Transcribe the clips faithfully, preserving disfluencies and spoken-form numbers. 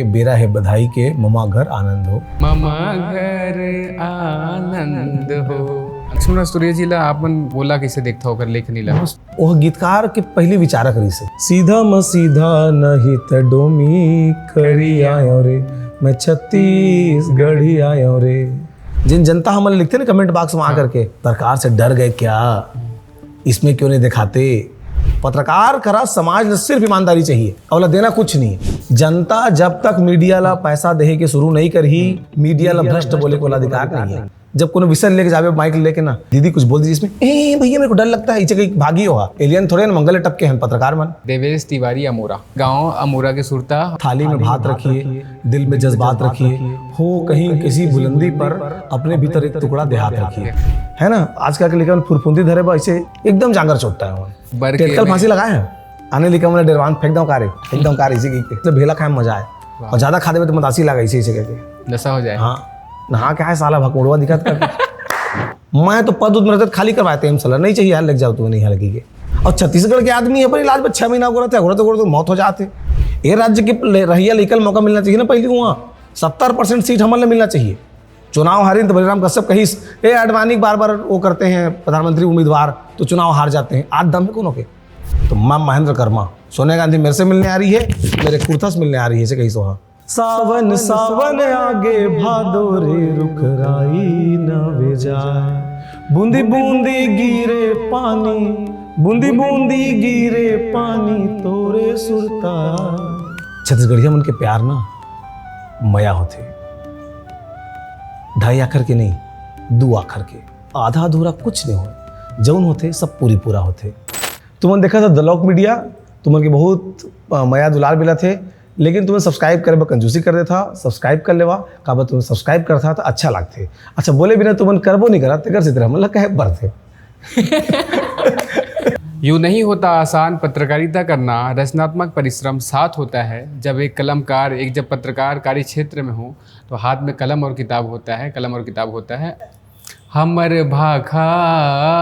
बेरा हे बधाई के, ममा घर आनंद हो। ममा घर आनंद हो। लक्ष्मण रस्तोरिया जी ला आप मन बोला कैसे देखता हो, ओकर लेखनी ला? ओह गीतकार के पहली विचारक रहिस हे, सीधा म सीधा नहीं त डोमी करी आयो रे, मैं छत्तीसगढ़ी आयो रे। जिन जनता हमन लिखथे ना कमेंट बॉक्स में आकर के, "पत्रकार से डर गए क्या? इसमें क्यों नहीं दिखाते?" पत्रकार करा समाज ला सिर्फ ईमानदारी चाहिए, अउ ओला देना कुछ नहीं है। जनता जब तक मीडिया ला पैसा देहे के शुरू नहीं करही, मीडिया ला भ्रष्ट बोले के ओला अधिकार नहीं है। जब कोनो विषय लेके जाबे माइक लेके ना, "दीदी कुछ बोल दीजिए इसमें," "ए भैया मेरे को डर लगता है," इसे कहीं भागी होगा। एलियन थोड़े ना, मंगल टपके हैं पत्रकार मन। देवेश तिवारी अमोरा, गांव अमोरा के सुरता। थाली में भात रखिए, दिल में जज्बात रखिए, हो कहीं किसी बुलंदी पर अपने भीतर एक टुकड़ा देहात रखिए, है ना। आजकल के लइका मन फुरफुंदी धरे बा, ऐसे एकदम जांगर चोट्टा है। बर के टेटकल में फांसी लगाए हैं, आने लइका मन डेरवान फेंक दो कारे, फेंक दो कारे, इसी की तो भेला खाए में मजा आए। वाह। और ज्यादा खा देवे तो मदासी लगा इसी, इसी करके। नशा हो जाए। हाँ, नहा के आए साला भकोड़वा दिखत करके। मैं तो पद उद में रहते खाली करवाते हैं, साला नहीं चाहिए यार, लग जाओ तुम्हें, नहीं हल्की के। और छत्तीसगढ़ के आदमी अपन इलाज में छह महीना गोरत है, गोरत गोरत मौत हो जाते। ये राज्य के ले-, रहिया लइका ल मौका मिलना चाहिए ना, पहली वहाँ सत्तर परसेंट सीट हमन ला मिलना चाहिए। चुनाव हारिन तो बलिराम कश्यप कहिस, "ए, आडवाणी बार बार वो करते हैं प्रधानमंत्री उम्मीदवार, तो चुनाव हार जाते हैं।" आज दम है कोनो के? तो मैं महेंद्र कर्मा, सोनिया गांधी मेरे से मिलने आ रही है, मेरे कुर्ता से मिलने आ रही है, इसे कही सोहा। सावन, सावन आगे भादो रे, रुख राई नवे जाए। बूंदी, बूंदी गिरे पानी, बूंदी, बूंदी गिरे पानी तोरे सुरता। छत्तीसगढ़िया मन के प्यार ना मया होथे, ढाई आखर के नहीं, दू आखर के। आधा अधूरा कुछ नहीं होय, जौन होथे सब पूरी पूरा होथे। तुमन देखत हो द लोक मीडिया, तुमन के बहुत, अ, मया दुलार मिलत हे, लेकिन तुमन सब्सक्राइब करे बर कंजूसी कर देथा। सब्सक्राइब कर लेवा, काबर तुमन सब्सक्राइब करथा त अच्छा लागथे। अच्छा, बोले बिना तुमन करबो नहीं करा, तेकर से तेरा हमन ला कहे पड़थे। यूं नहीं होता आसान पत्रकारिता करना, रचनात्मक परिश्रम साथ होता है। जब एक कलमकार, एक जब पत्रकार कार्य क्षेत्र में हो, तो हाथ में कलम और किताब होता है, कलम और किताब होता है। हमर भाखा,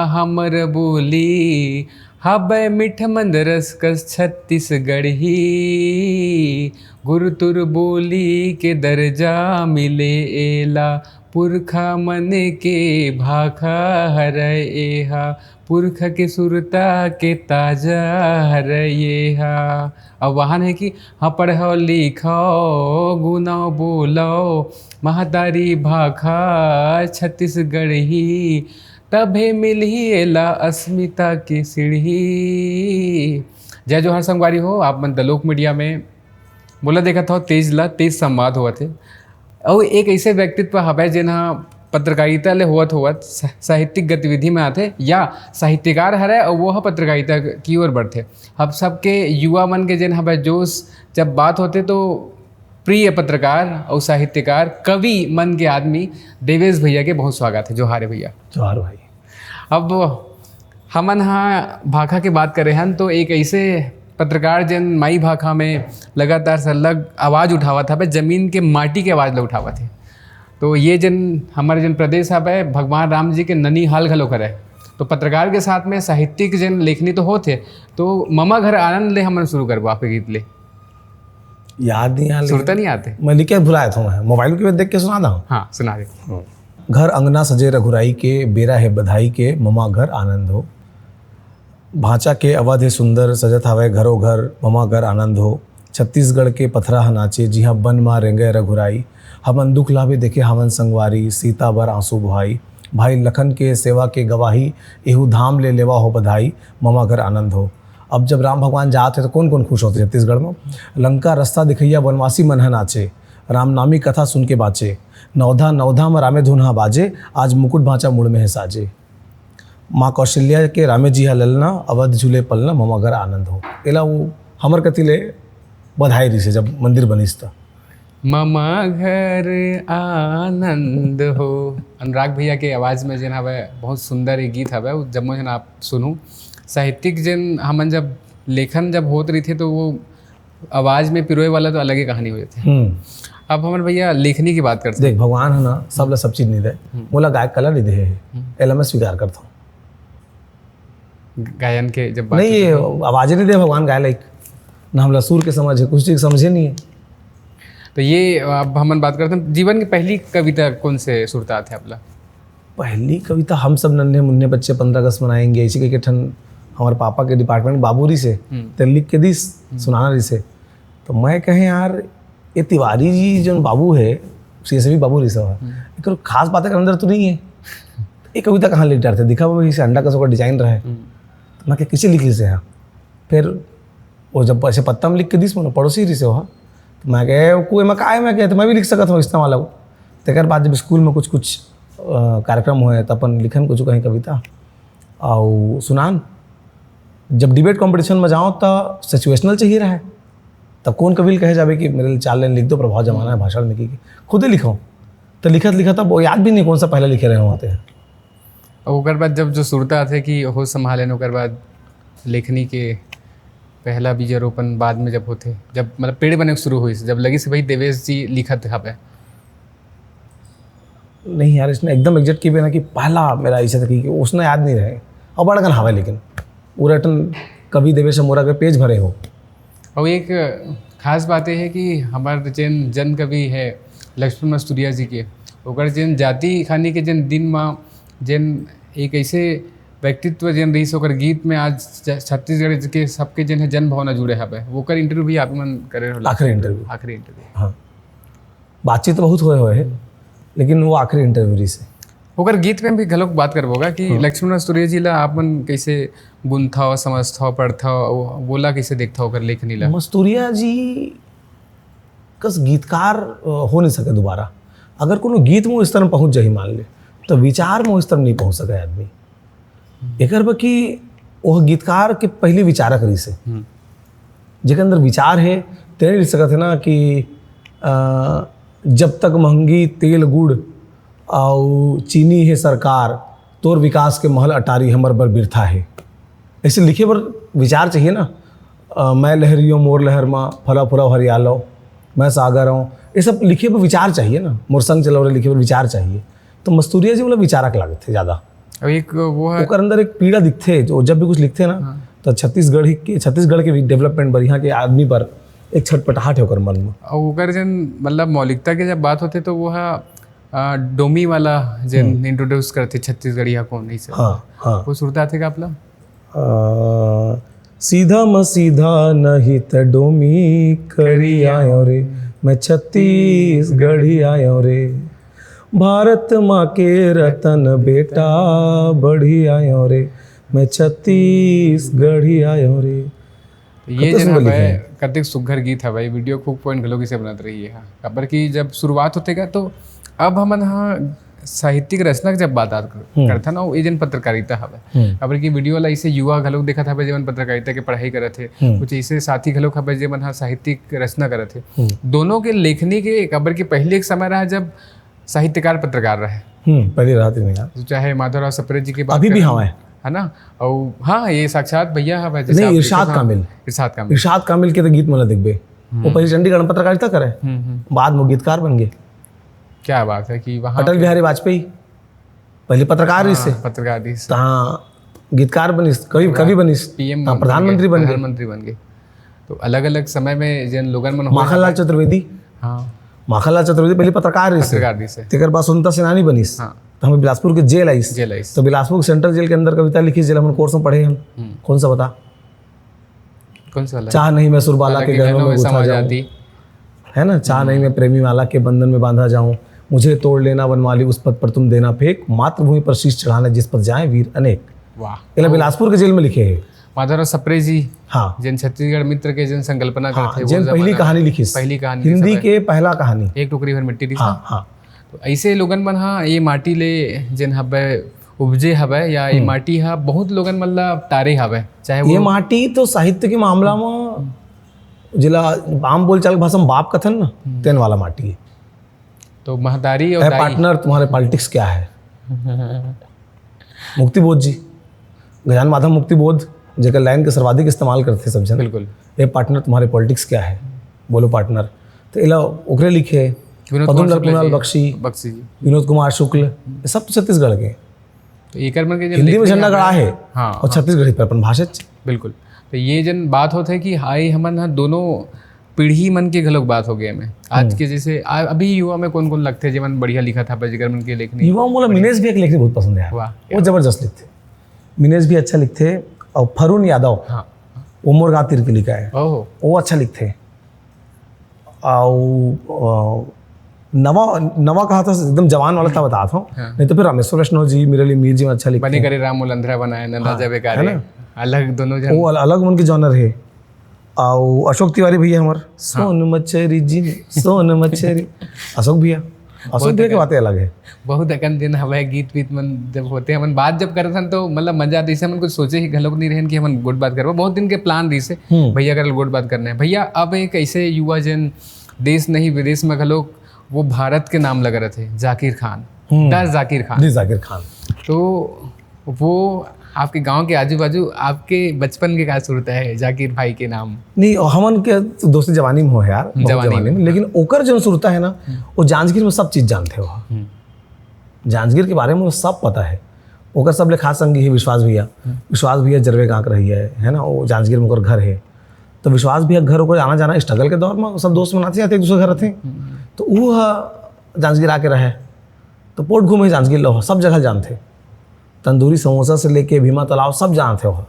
हमर बोली, हबे मीठ मंद रस कस छत्तीसगढ़ी। गुरतुर बोली के दर्जा मिले एला, पुरखा मन के भाखा हरय एहा, पुरखा के सुरता के ताजा हरय एहा। अब वहाँ है कि हाँ, पढ़व लिखव, गुनव बोलव, महतारी भाखा छत्तीसगढ़ी, तभे मिलही एला अस्मिता के सीढ़ी। जय जोहार संगवारी हो, आप मन द लोक मीडिया में मोला देखत हो, तेज ला तेज संवाद होवत हे। अउ एक ऐसे व्यक्तित्व हवय जेन ह पत्रकारिता ले होवत होवत सा-, साहित्यिक गतिविधि में आथे या साहित्यकार हरय अउ वो ह पत्रकारिता की ओर बढ़थे। अब सबके युवा मन के जेन हवय जोश, जब बात होथे तो प्रिय पत्रकार अउ साहित्यकार, कवि मन के आदमी देवेश भैया के बहुत स्वागत है। जोहार है भैया। जोहार भाई। अब हमन हा भाखा के बात करे हन तो एक ऐसे पत्रकार जेन माई भाखा में लगातार सरलग आवाज उठावत हवे, जमीन के माटी के आवाज ल उठावत हे। तो ये जेन हमारे जेन प्रदेश हवे भगवान राम जी के ननिहाल घलो करे। तो पत्रकार के साथ में साहित्यिक जेन लेखनी तो होत हे, तो ममा घर आनंद ले हमन शुरू करबो आपके गीत ले। याद नहीं आ, सुरता नहीं आते। मैं लिखे भुलाया था, मैं मोबाइल के देख के सुना था। हाँ, सुना दे। घर अंगना सजे रघुराई के, बेरा हे बधाई के, ममा घर आनंद हो। भांचा के अवध हे सुंदर, सजत हावय घरो घर, ममा घर आनंद हो। छत्तीसगढ़ के पथरा ह नाचे, जिहां बन मा रेंगे रघुराई। हमन दुख लाभे देखे हावन संगवारी, सीता बर आंसू बोहाई। भाई लखन के सेवा के गवाही, एहू धाम ले लेवा हो बधाई, ममा घर आनंद हो। अब जब राम भगवान जात हे, तो कौन-कौन खुश होथे छत्तीसगढ़ में? लंका रस्ता दिखैया वनवासी मन ह नाचे, राम नामी कथा सुन के बाँचे। नवधा, नवधा म रामे धुन ह बाजे, आज मुकुट भांचा मुड़ में हे साजे। माँ कौशल्या के रामे जी ह ललना, अवध झूले पलना, ममा घर आनंद हो। एला वो हमर कति ले बधाई रिसे, जब मंदिर बनिस त। ममा घर आनंद हो। अनुराग भैया के आवाज में जेन हवय, बहुत सुंदर ये गीत हवय, वो जम्मो झन आप सुनू। साहित्यिक जेन हमन जब लेखन जब होत रहिथे, तो वो आवाज में पिरोए वाला तो अलग ही कहानी हो जाती है। हम्म। अब हमन भैया लेखनी की बात करते हैं। देख, भगवान है ना, सब ला सब चीज नहीं दे। हम्म। मोला गायक कला नहीं दे है। हम्म। एला मैं स्वीकार करता हूँ। गायन के जब बात नहीं, ये करते हैं। आवाज नहीं दे भगवान गाय लाइक। ना हमला सुर के समझ है, कुछ चीज समझे नहीं है। तो ये अब हमन बात करते हैं, जीवन की पहली कविता कौन से सुरता थे आपला? पहली कविता हम सब नन्हे मुन्ने बच्चे पंद्रह अगस्त मनाएंगे, ऐसे कहिके ठन हमर पापा के डिपार्टमेंट बाबू रहिसे, हम्म। ते लिख के दिस, सुनाना रहिसे। तो मैं कहे, "यार, ये तिवारी जी जो बाबू है, सीएसवी बाबू रहिसे, हम्म। एक खास बात है, अंदर तो नहीं है, ये कविता कहाँ लिख डारथे, दिखा वो इसे अंडा कस ओकर डिजाइन रहे।" हम्म। तो मैं कहे, "कैसे लिख लिसे यहाँ?" फिर वो जब ऐसे पत्ता में लिख के दिस, मोला पड़ोसी रहिसे वहाँ, तो मैं कहे, "कोई मैं का है?" मैं कहे, "तो मैं भी लिख सकत हूँ इसना वाला को।" तेकर बाद जब स्कूल में कुछ कुछ अ, कार्यक्रम होए, त अपन लिखन कुछ कहीं कविता। अउ सुनान, जब डिबेट कॉम्पिटिशन में जाओ, त सिचुएशनल चाहिए रहे। त कौन कवि ल कहे जाबे कि मेरे लिए चार लाइन लिख दो, प्रभाव जमाना है भाषण में, की खुदे लिखो। तो लिखत लिखत अब वो याद भी नहीं कौन सा पहले लिखे रहे होते हैं। अब ओकर बाद जब जो सुरता आथे कि होश संभाले न, ओकर बाद लेखनी के पहला बीजारोपण बाद में जब होथे, जब मतलब पेड़ बने के शुरू होइस, जब लगिस कि भाई देवेश जी लिखत हवे। नहीं यार, इसने एकदम एग्जैक्ट की ना कि पहला मेरा ऐसे था कि, कि उसने याद नहीं रहे। अब बड़कन हवे, लेकिन पूरा टन कवि देवेश अमोरा के पेज भरे हो। और एक खास बात ये है कि हमारे जेन जन कवि है लक्ष्मण मस्तुरिया जी के, ओकर जेन जाति खानी के जेन दिन मा जेन एक ऐसे व्यक्तित्व जेन रहिस, ओकर गीत में आज छ-, छत्तीसगढ़ के सबके जेन है जन भावना जुड़े हवे, ओकर इंटरव्यू भी आप मन करे हो। आखिरी इंटरव्यू। आखिरी इंटरव्यू। हाँ, बातचीत बहुत होए हुए है, लेकिन वो आखिरी इंटरव्यू रहिसे। ओकर गीत में भी घलोक बात करबो गा कि लक्ष्मण मस्तुरिया जी ला आप मन कैसे गुनथव, समझथव, पढ़थव, वो-, वोला कैसे देखथव ओकर लेखनी ला? मस्तुरिया जी कस गीतकार अ, हो नहीं सके दोबारा। अगर कोनो गीत में वो स्तर में पहुंच जाही, मान ले, तो विचार में वो स्तर में नहीं पहुंच सके आदमी। एकर बर कि वो गीतकार के पहली विचारक रहिसे, हम्म। जेकर अंदर विचार है, तेने लिख सकत है ना कि अ, "जब तक महंगी तेल गुड़ अउ चीनी है सरकार, तोर विकास के महल अटारी हमर बर बिरथा है।" ऐसे लिखे बर विचार चाहिए ना। अ, "मैं लहरियो मोर लहर मा, फला फुला हरियालो, मैं सागर हूँ।" ये सब लिखे बर विचार चाहिए ना। "मोर संग चलो रे" लिखे बर विचार चाहिए। तो मस्तुरिया जी मोला विचारक लागथे ज़्यादा। अब एक वो है, ओकर अंदर एक पीड़ा दिखथे, जो जब भी कुछ लिखथे ना, तो छत्तीसगढ़ ही के, छत्तीसगढ़ के डेवलपमेंट बर, यहाँ के आदमी बर एक छटपटाहट है ओकर मन में। और ओकर जन मतलब मौलिकता के जब बात होथे तो वो है, आ, डोमी वाला जेन इंट्रोड्यूस करथे छत्तीसगढ़िया कौन, नहीं सर? हाँ, हाँ। वो सुरता आथे का आपला? अ, सीधा म सीधा नहीं त डोमी करी आयो रे, मैं छत्तीसगढ़ी आयो रे, भारत माँ के रतन बेटा बढ़ी आयो रे, मैं छत्तीसगढ़ी आयो रे। तो ये कतेक जेन सुंदर लिखे हवय, हैं। कतेक सुघर गीत हवय, वीडियो खूब पॉइंट घलो किसे बनत रही है। काबर कि जब शुरुआत होथे का, तो अब हमन हा साहित्यिक रचना के जब बात आत कर-, हम्म। करथन, अउ ये जेन पत्रकारिता हवय, हम्म। काबर कि वीडियो ला इसे युवा घलो देखत हवय, जेमन पत्रकारिता के पढ़ाई करत हे, हम्म। कुछ ऐसे साथी घलो हवय, जेमन हा साहित्यिक रचना करत हे। हम्म। दोनों के लेखनी के, काबर कि पहले एक समय रहा जब साहित्यकार पत्रकार रहे, हम्म, पहली राहत नहीं यार। तो चाहे माधवराव सप्रे जी की बात अभी भी करें, हवा है। है ना? और हाँ, ये साक्षात भैया हवय, जैसे नहीं, आप इरशाद देखते हो, कामिल। इरशाद कामिल। इरशाद कामिल के तो गीत मन ला देखबे, वो पहले चंडीगढ़ में पत्रकारिता करे, हम्म, हम्म। बाद में गीतकार बन गए। क्या बात है कि वहाँ अटल पे बिहारी वाजपेयी पहले पत्रकार रहिसे, हाँ, पत्रकार रहिसे। तहाँ गीतकार बनिस, कवि, कवि बनिस, पीएम तहाँ बन प्रधानमंत्री गए, बन गए। प्रधानमंत्री बन गए। तो अलग-अलग समय में जिन लोगन मन होए माखनलाल हवय। चतुर्वेदी, हाँ, माखनलाल चतुर्वेदी पहले पत्रकार रहिसे, पत्रकार रहिसे। तेकर बाद स्वतंत्रता सेनानी बनिस, हाँ। तो हमें बिलासपुर के जेल आइस, जेल आइस। तो बिलासपुर के सेंट्रल जेल के अंदर कविता लिखिस, जेला हमन कोर्स में पढ़े हन। हम्म। कौन सा बता? कौन सा वाला? चाह नहीं मैं सुरबाला के गहनों में गुथा समा जाऊं। जाती। है ना, चाह नहीं मैं प्रेमी माला के बंधन में बांधा जाऊं, मुझे तोड़ लेना वनमाली उस पथ पर तुम देना फेंक, मातृभूमि पर शीश चढ़ाना जिस पथ जाए वीर अनेक। वाह। एला बिलासपुर के जेल में लिखे है। माधवराव सप्रे जी, हाँ। जिन छत्तीसगढ़ मित्र के जिन संकल्पना हाँ, करथे, वो जिन जब पहली बना। कहानी लिखिस, पहली कहानी हिंदी लिखिस। के पहला कहानी। एक टुकड़ी भर मिट्टी दिस। हाँ, हाँ। तो ऐसे लोगन मन हा ये माटी ले जिन हबे उपजे हबे या ये माटी हा बहुत लोगन मन ला तारे हबे, चाहे वो ये माटी तो साहित्य के मामला में जिला आम बोलचाल भाषा में बाप कथन ना, तेन वाला माटी है। तो महतारी और ए दाई। पार्टनर, तुम्हारे पॉलिटिक्स क्या है? मुक्तिबोध जी, गजानन माधव मुक्तिबोध, जेकर लाइन के सर्वाधिक इस्तेमाल करथे सब झन। बिल्कुल। ए पार्टनर, तुम्हारे पॉलिटिक्स क्या है? बोलो पार्टनर। तो एला ओकरे लिखे, विनोद पद्म कुमार लाल शुक्ल कुणाल जी। बख्शी, बख्शी जी। विनोद कुमार शुक्ल, ये सब तो छत्तीसगढ़ के। तो एकर मन के जब हिंदी में लेखनी झंडा हवे, गड़ा है हाँ, और छत्तीसगढ़ी पर अपन भाषा च-, बिल्कुल। तो ये जन बात होथे कि हाई हमन हा दोनों पीढ़ी मन के घलोक बात हो गए में। आज हम्म। के जैसे आ, अभी युवा में कौन कौन लगथे जेमन बढ़िया लिखत हवे, जेकर मन के लेखनी? युवा मोला मिनेश भैया के लेखनी बहुत पसंद है यार। वाह, वो जबरदस्त लिखथे। मिनेश भी अच्छा लिखथे। और फरून यादव, हाँ। वो मोर गाँव तीर के लिखा है। ओहो। वो अच्छा लिखथे। और अ, नवा नवा कहा था, एकदम जवान वाला था, बता था। हाँ। नहीं तो फिर रामेश्वर वैष्णव जी, मिरली मीर जी अच्छा लिखथे। बने करे राम मुलंधरा बनाए, नंदा हाँ, जबे है कारे। ना? अलग दोनों जन। वो अल-, अलग उनके जॉनर है। और अशोक तिवारी भैया हमार, हाँ। सोन मछरी जी, सोन मछरी। अशोक भैया, अशोक बहुत भैया की अकन, बातें अलग है। बहुत अकन दिन हवे, गीत वीत मन जब होते, हमन बात जब करत हन तो मतलब मजा आते, जैसे हमन कुछ सोचे ही घलोक नहीं रहन कि हमन गोठ बात करबो। बहुत दिन के प्लान रहिसे हम्म। भैया करल गोठ बात करना है। भैया, अब एक ऐसे युवा जन देश नहीं विदेश में घलोक वो भारत के नाम लगा रहे थे, जाकिर खान, हम्म। द जाकिर खान। जी, जाकिर खान। तो वो आपके गांव के आजू बाजू, आपके बचपन के का सुरता है जाकिर भाई के नाम? नहीं, हमन के तो दोस्ती जवानी में हो यार, बहुत जवानी जवानी में, में। लेकिन ओकर जो सुरता है ना, हम्म। वो जांजगीर में सब चीज जानथे हो। हम्म। जांजगीर के बारे में सब पता है। ओकर सबले खास संगी है विश्वास भैया। हम्म। विश्वास भैया जरवे गाँव के रही है, है ना, वो जांजगीर में ओकर घर है। तो विश्वास भैया के घर ओकर आना जाना, स्ट्रगल के दौर में सब दोस्त मन आते जाते एक दूसरे घर रहते हैं। हम्म। तो वो ह जांजगीर आके रहे, तो पोट घूमे जांजगीर लो, सब जगह जानथे। तंदूरी समोसा से लेके भीमा तालाब सब जानथे हो।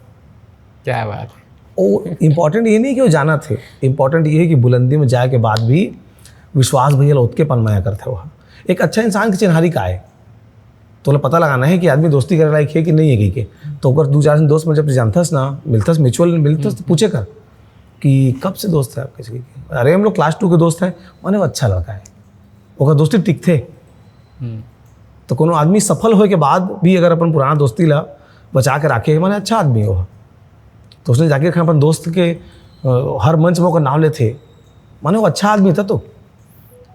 क्या बात है। वो इंपॉर्टेंट ये नहीं कि वो जानथे, इंपॉर्टेंट ये है कि बुलंदी में जाए के बाद भी विश्वास भैया ला ओतके पन मया करथे हो। एक अच्छा इंसान के चिन्हारी का है, तोला पता लगाना है कि आदमी दोस्ती करे लायक है कि नहीं है कहिके। तो ओकर दू चार जन दोस्त में जब जानथस ना, मिलथस, म्यूचुअल मिलथस, तो पूछे कर कि कब से दोस्त है आप किसी के? अरे, हम लोग क्लास टू के दोस्त हैं। माने वो अच्छा लड़का है, ओकर दोस्ती टिकथे। हम्म। तो कोनो आदमी सफल होए के बाद भी अगर अपन पुराना दोस्ती ला बचा के राखे, माने अच्छा आदमी हो। तो उसने जाकिर खान अपन दोस्त के, अ, हर मंच में ओकर नाम लेथे, माने वो अच्छा आदमी था। तो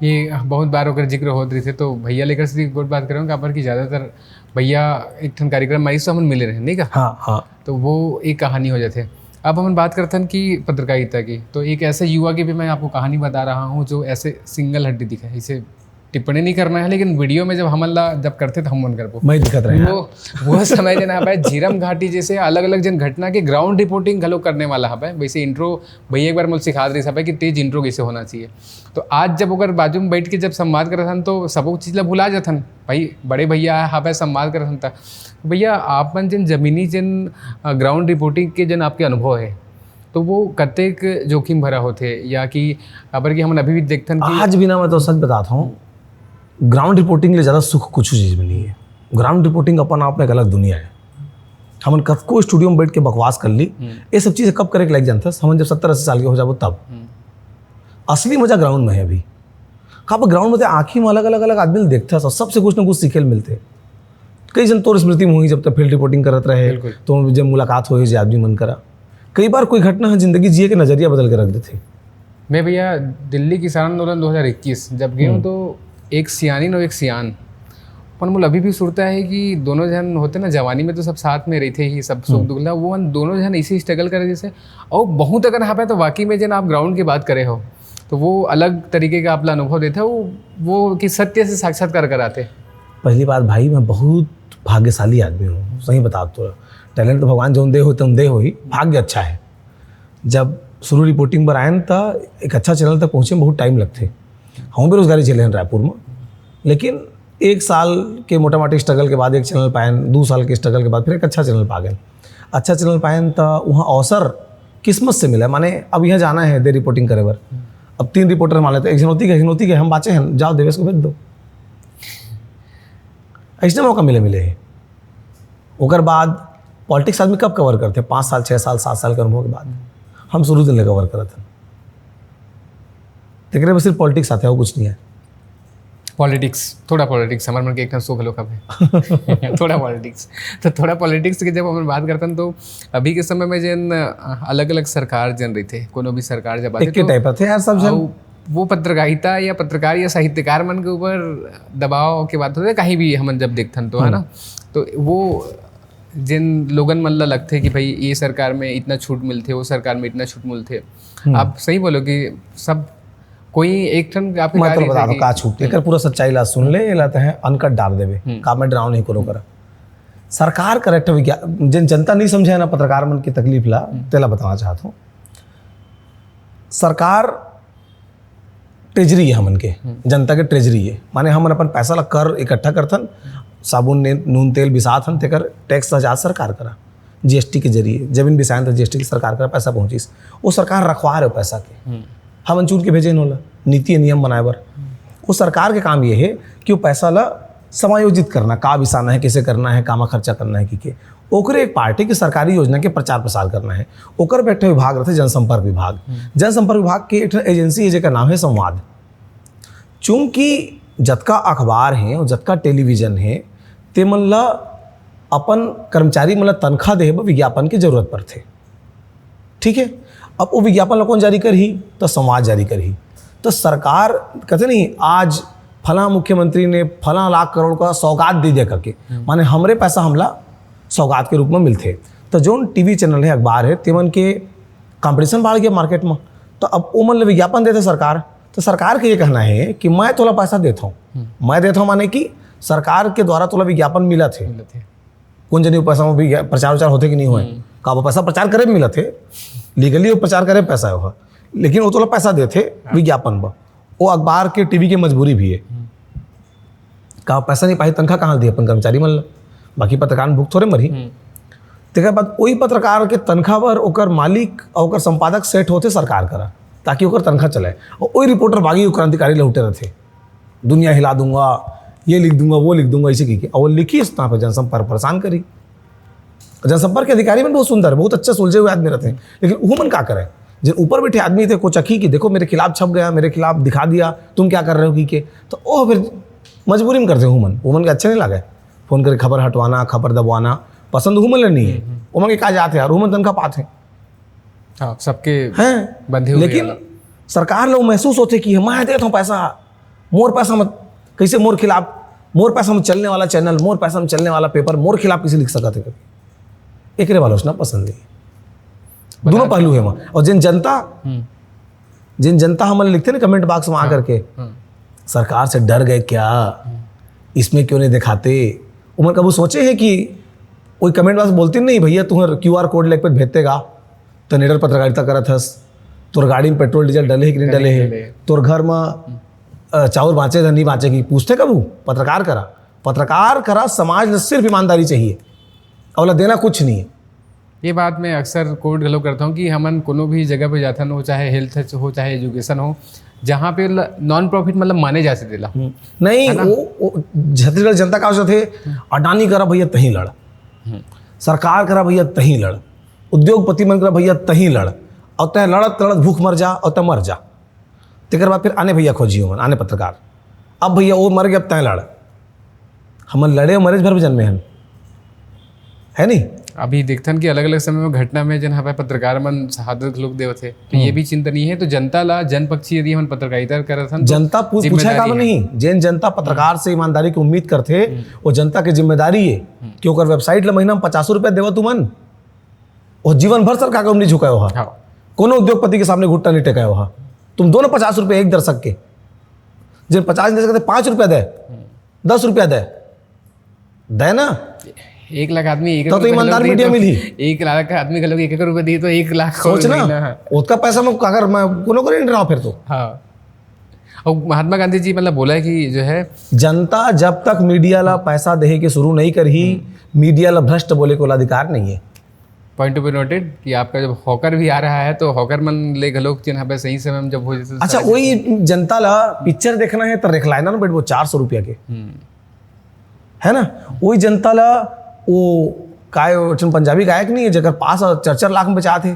ये बहुत बार ओकर जिक्र होत रहिथे, तो भैया लेकर से गोठ बात करेंगे, काबर कि ज्यादातर भैया एक ठन कार्यक्रम में आइस तो हमन मिले रहे, नहीं का? हाँ, हाँ। तो वो एक कहानी हो जाथे। अब हमन बात करथन कि पत्रकारिता की, तो एक ऐसे युवा की भी मैं आपको कहानी बता रहा हूँ जो ऐसे सिंगल हड्डी दिखा है, इसे टिप्पणी नहीं करना है, लेकिन वीडियो में जब हमन ला जब करथे तो हमन करबो। मैं दिखत रहे। वो, वो समय जे ना हवय, झीरम घाटी जैसे अलग-अलग जन घटना के ग्राउंड रिपोर्टिंग घलो करने वाला हवय। वैसे इंट्रो भैया एक बार मोला सिखा दे रहिस हवय कि तेज इंट्रो कैसे होना चाहिए। तो आज जब ओकर बाजू में बैठ के जब संवाद करत हन, तो सबो चीज ला भुला जाथन। भाई, बड़े भैया हवय, संवाद करत हन त, भैया, आप मन जेन जमीनी जेन, अ, ग्राउंड रिपोर्टिंग के जेन आपके अनुभव है, तो वो कतेक जोखिम भरा होथे, या कि काबर कि हमन अभी भी देखथन कि आज भी ना, मैं तो सच बताता हूँ, ग्राउंड रिपोर्टिंग ले ज्यादा सुख कुछ चीज में नहीं है। ग्राउंड रिपोर्टिंग अपन आप में एक अलग दुनिया है। हमन कतको स्टूडियो में बैठ के बकवास कर ली, हम्म। ये सब चीजें कब करे के लग जानथस? हमन जब सत्तर अस्सी साल के हो जाबो तब। हम्म। असली मजा ग्राउंड में है अभी। काबर ग्राउंड में ते आँखी में अलग-अलग, अलग आदमी ल देखथस और सबसे कुछ ना कुछ सीखे ल मिलथे। कई जन तोर स्मृति में होही, जब तक फील्ड रिपोर्टिंग करत रहे, बिल्कुल। तो जब मुलाकात होही जे आदमी मन करा, कई बार कोई घटना ह जिंदगी जिए के नजरिया बदल के रख देथे। मैं भैया दिल्ली किसान आंदोलन दो हज़ार इक्कीस जब गए हूँ, हम्म। तो एक सियानिन और एक सियान, पर मोला अभी भी सुरता है कि दोनों जन होते ना, जवानी में तो सब साथ में रहिथे ही, सब सुख हम्म। दुख ला, वो मन दोनों जन इसे स्ट्रगल करे जैसे, और बहुत अगर यहाँ पे तो वाकई में जन आप ग्राउंड की बात करे हो, तो वो अलग तरीके का आपला अनुभव देथे, वो, वो कि सत्य से साक्षात्कार कराथे। पहली बात भाई, मैं बहुत भाग्यशाली आदमी हूँ, सही बता तो। टैलेंट तो भगवान जौन दे हो, तुम दे हो ही, भाग्य अच्छा है। जब शुरू रिपोर्टिंग पर आयन त एक अच्छा चैनल तक पहुँचे में बहुत टाइम लगथे। हम बेरोजगारी झेले हन रायपुर में, लेकिन एक साल के मोटा मोटी स्ट्रगल के बाद एक चैनल पायन, दो साल के स्ट्रगल के बाद फिर एक अच्छा चैनल पा गए। अच्छा चैनल पायन त वहाँ अवसर किस्मत से मिला, माने अब यहाँ जाना है दे रिपोर्टिंग करे बर। अब तीन रिपोर्टर मान लेते, एक जन ओती के, एक जन ओती के, हम बाचे हैं, जाओ देवेश को भेज दो। ऐसने मौका मिले, मिले है। ओकर बाद पॉलिटिक्स आदमी कब कवर करथे? पाँच साल, छः साल, सात साल के अनुभव के बाद। हम शुरू दिन ले कवर करत हन। तेकरे में सिर्फ पॉलिटिक्स आथे, और कुछ नहीं है। पॉलिटिक्स, थोड़ा पॉलिटिक्स, हमारे मन के एक ठन शो घलो हवे। थोड़ा पॉलिटिक्स। तो थोड़ा पॉलिटिक्स के जब हमन बात करथन, तो अभी के समय में जेन, अ, अलग-अलग सरकार जेन रहिथे, कोनो भी सरकार जब आथे, एक के तो टाइप आथे यार सब जन। अउ वो पत्रकारिता या पत्रकार या साहित्यकार मन के ऊपर दबाव के बात होथे, कहीं भी हमन जब देखथन तो, है ना? हम्म। तो वो जेन लोगन मन ला लगथे कि भाई, ये सरकार में इतना छूट मिलथे, वो सरकार में इतना छूट मिलथे। हम्म। आप सही बोलो कि सब कोई एक ठन आपके मैं गाड़ी तो बता से दूं, कि का छूट, हम्म। एकर पूरा सच्चाई ला सुन ले, एला तहे अनकट डाल देबे, हम्म। का मैं डराव नहीं करो करा। सरकार करेक्ट विज्ञा-, जेन जनता नहीं समझे ना पत्रकार मन की तकलीफ ला, हम्म। तेला बताना चाहत हूँ। सरकार ट्रेजरी है हमन के, जनता के ट्रेजरी है। माने हमन अपन पैसा ला कर इकट्ठा करथन, साबुन ने नून तेल बिसाथन, तेकर टैक्स ला जात सरकार करा, जीएसटी के जरिए। जमीन बिसायन त जीएसटी के सरकार करा पैसा पहुंचिस, वो सरकार रखवा रहे पैसा के। हमन चुन के भेजे ओला नीति नियम बनाए बर। वो सरकार के काम ये है कि वो पैसा ला समायोजित करना, का बिसाना है, कैसे करना है, कामा खर्चा करना है कि के। ओकरे एक पार्टी के सरकारी योजना के प्रचार प्रसार करना है। ओकर बैठे विभाग रहते जनसंपर्क विभाग। जनसंपर्क विभाग के एक ठन एजेंसी है जेकर नाम है संवाद। चूंकि जतका अखबार हैं और जतका टेलीविजन है, ते मन ला अपन कर्मचारी मन ला तनख्वाह देहे बर विज्ञापन के जरूरत पड़थे। ठीक है, अब वो विज्ञापन ला कौन जारी करही? तो संवाद जारी करही। तो सरकार कहते नहीं, आज फला मुख्यमंत्री ने फला लाख करोड़ का सौगात दे दिया करके, माने हमरे पैसा हमला सौगात के रूप में मिलथे। तो जोन टीवी चैनल है, अखबार है, तेमन के कंपटीशन बढ़ गया मार्केट में। तो अब ओमन ले विज्ञापन देथे सरकार, तो सरकार के ये कहना है कि मैं तोला पैसा देता हूँ। मैं देता हूँ माने कि सरकार के द्वारा तोला विज्ञापन मिलत है। मिलत है। कौन जनी वो पैसा में भी प्रचार उचार होते कि नहीं होए? का वो पैसा प्रचार करे में मिलत है, लीगली वो प्रचार करे पैसा है वो, लेकिन वो तोला पैसा देथे विज्ञापन बर। वो अखबार के, टीवी के मजबूरी भी है। का पैसा नहीं पाही, तनख्वाह कहाँ दिए अपन कर्मचारी मन ला? बाकी पत्रकार भूख थोड़े मरही। तेकर बाद वही पत्रकार के तनख्वाह पर ओकर मालिक और ओकर संपादक सेट होते सरकार करा, ताकि ओकर तनख्वाह चले। और वही रिपोर्टर बागी क्रांतिकारी लौटे रहते, दुनिया हिला दूंगा, ये लिख दूंगा, वो लिख दूंगा, इसे की और वो लिखी इस पे जनसंपर्क परेशान करी। जनसंपर्क के अधिकारी मन बहुत सुंदर, बहुत अच्छा सुलझे हुए आदमी रहते हैं, लेकिन वो मन का करें? जिन ऊपर बैठे आदमी थे, कोचखी कि देखो मेरे खिलाफ छप गया, मेरे खिलाफ दिखा दिया, तुम क्या कर रहे हो की के, तो ओ फिर मजबूरी में करते हो मन, वो मन के अच्छे नहीं लगे। फोन करके खबर हटवाना, खबर दबवाना पसंद हुमन ले नहीं है। उमन के का जात है यार, हुमन तनखा पात है। हाँ, सबके हैं? बंधे हुए लेकिन वाला। सरकार लोग महसूस होते कि मैं देता हूँ पैसा, मोर पैसा मत, कैसे मोर खिलाफ, मोर पैसा में चलने वाला चैनल, मोर पैसा में चलने वाला पेपर मोर खिलाफ किसी लिख सकत है? एकरे वाला उसना पसंद नहीं। दोनों पहलू है वहाँ। और जिन जनता, जिन जनता हमन लिखते ना कमेंट बॉक्स में आकर के, सरकार से डर गए क्या, इसमें क्यों नहीं दिखाते? उमन कभू सोचे है कि कोई कमेंट बॉक्स बोलते नहीं, भैया तुम्हारे क्यू आर कोड लेके भेजते गा, तो निडर पत्रकारिता करत हस, तोर गाड़ी में पेट्रोल डीजल डले है कि नहीं डले है, तोर घर में अ, चाउर बाँचे या नहीं बाँचे की पूछते कभू? पत्रकार करा, पत्रकार करा समाज में सिर्फ ईमानदारी चाहिए, और ओला देना कुछ नहीं है। ये बात मैं अक्सर कोट घलो करता हूँ कि हमन कोनो भी जगह पे जाथन, वो चाहे हेल्थ हो, चाहे एजुकेशन हो, जहाँ पे नॉन प्रॉफिट मतलब माने जा सकेला। नहीं, वो, वो छत्तीसगढ़ जनता का होथे, अडानी करा भैया तहीं लड़, सरकार करा भैया तहीं लड़, उद्योगपति मन करा भैया तहीं लड़, और तय लड़त लड़त भूख मर जा और तय मर जा। तेकर बाद फिर आने भैया खोजियो मन, आने पत्रकार, अब भैया वो मर गया, अब तय लड़। हमन लड़े मरे भर जन्मे हन, है नहीं? अभी देखथन कि अलग-अलग समय में घटना में जन हवय पत्रकार मन शहादत घलोक देवत हे, तो ये भी चिंतनीय है। तो जनता ला जनपक्षी यदि हमन पत्रकारिता करत हन तो जनता पूछ, पूछा का नहीं, जेन जनता पत्रकार से ईमानदारी की उम्मीद करथे, वो जनता की जिम्मेदारी है कि ओकर वेबसाइट ला महीना में पचास रुपया देवा तुमन, वो जीवन भर सरकार को नहीं झुकायो हा, हाँ। कोनो उद्योगपति के सामने घुट्टा नहीं टेकायो हा। तुम दोनों पचास रुपये एक दर्शक के, जिन पचास नहीं दे सकते, पाँच रुपया दे, दस रुपया दे, दे ना। एक लाख आदमी एक तो, तो ईमानदार मीडिया मिली। एक लाख आदमी घलो एक एक रुपये दी तो एक लाख सोच ना, उसका पैसा में अगर मैं कोनो को नहीं डराओ फिर तो। हाँ। और महात्मा गांधी जी मतलब बोला है कि जो है जनता जब तक मीडिया ला पैसा देहे के शुरू नहीं करही, मीडिया ला भ्रष्ट बोले को अधिकार नहीं है। पॉइंट टू बी नोटेड कि आपका जब हॉकर भी आ रहा है तो हॉकर मन ले घलो चिन्ह पे सही समय में जब हो जैसे अच्छा, वही जनता ला पिक्चर देखना है तो रिक्लाइनर में बैठबो चार सौ रुपया के, है ना? वही जनता ला वो काय, वो ठन पंजाबी गायक नहीं है जेकर पास चार चार लाख में बेचात हे,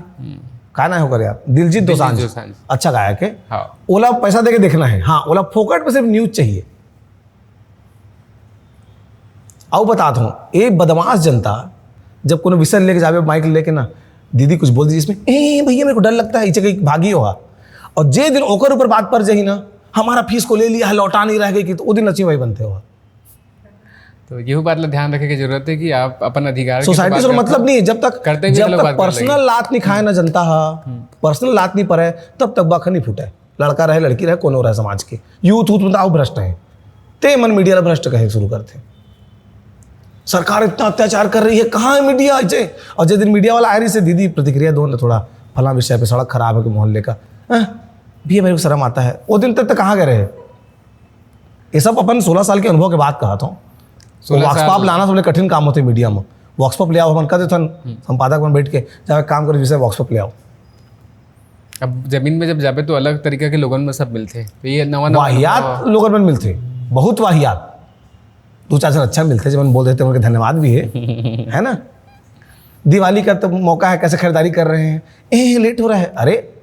का ना होकर यार, दिलजीत दोसांझ, दोसांझ। अच्छा गायक है। हाँ। ओला पैसा देके देखना है, हाँ, ओला फोकट में सिर्फ न्यूज चाहिए। आओ बतात हूँ, ए बदमाश जनता जब कोनो विषय लेके जावे माइक लेके ना, दीदी कुछ बोल दीजिए इसमें, ए भैया मेरे को डर लगता है, इसे कहीं भागी हो। और जे दिन ओकर ऊपर बात पर जाही ना, हमारा फीस को ले लिया है, लौटा नहीं रह गई कि, तो वो दिन लक्ष्मी भाई बनते हो। तो यही बात ला ध्यान रखे की जरूरत है कि आप अपन अधिकार के सोसाइटी बात से करते मतलब हो। नहीं है, जब तक करते हुए जब लोग तक बात कर पर्सनल लेंगे। लात नहीं खाए ना जनता हा, पर्सनल लात नहीं पड़े, तब तक बाखर नहीं फूटे। लड़का रहे, लड़की रहे, कोनो रहे समाज के, यूथ यूथ मतलब भ्रष्ट है, ते मन मीडिया ला भ्रष्ट कहे शुरू करते। सरकार इतना अत्याचार कर रही है, कहाँ है मीडिया इसे? और जिस दिन मीडिया वाला आ रही से, दीदी प्रतिक्रिया दो ना थोड़ा, फला विषय पे, सड़क खराब है कि मोहल्ले का, हैं? भैया, मेरे को शर्म आता है। वो दिन तक तो कहाँ गए रहे? ये सब अपन सोलह साल के अनुभव के बात कहा था। सोलह वॉक्स साल। पॉप लाना सबले कठिन काम होते मीडिया में। वॉक्स पॉप ले आओ, हमन कह देथन, संपादक मन बैठ के, "जाओ, एक काम करो, जैसे वॉक्स पॉप ले आओ।" अब जमीन में जब जाबे तो अलग तरीका के लोगन में सब मिलथे, तो ये नवा नवा वाहियात लोगन मन मिलथे, बहुत वाहियात। दो चार जन अच्छा मिलथे, जब मन बोल देथे, उनके धन्यवाद भी है, है ना? दिवाली का तो मौका है, कैसे खरीदारी कर रहे हैं? ए, लेट हो रहा है। अरे,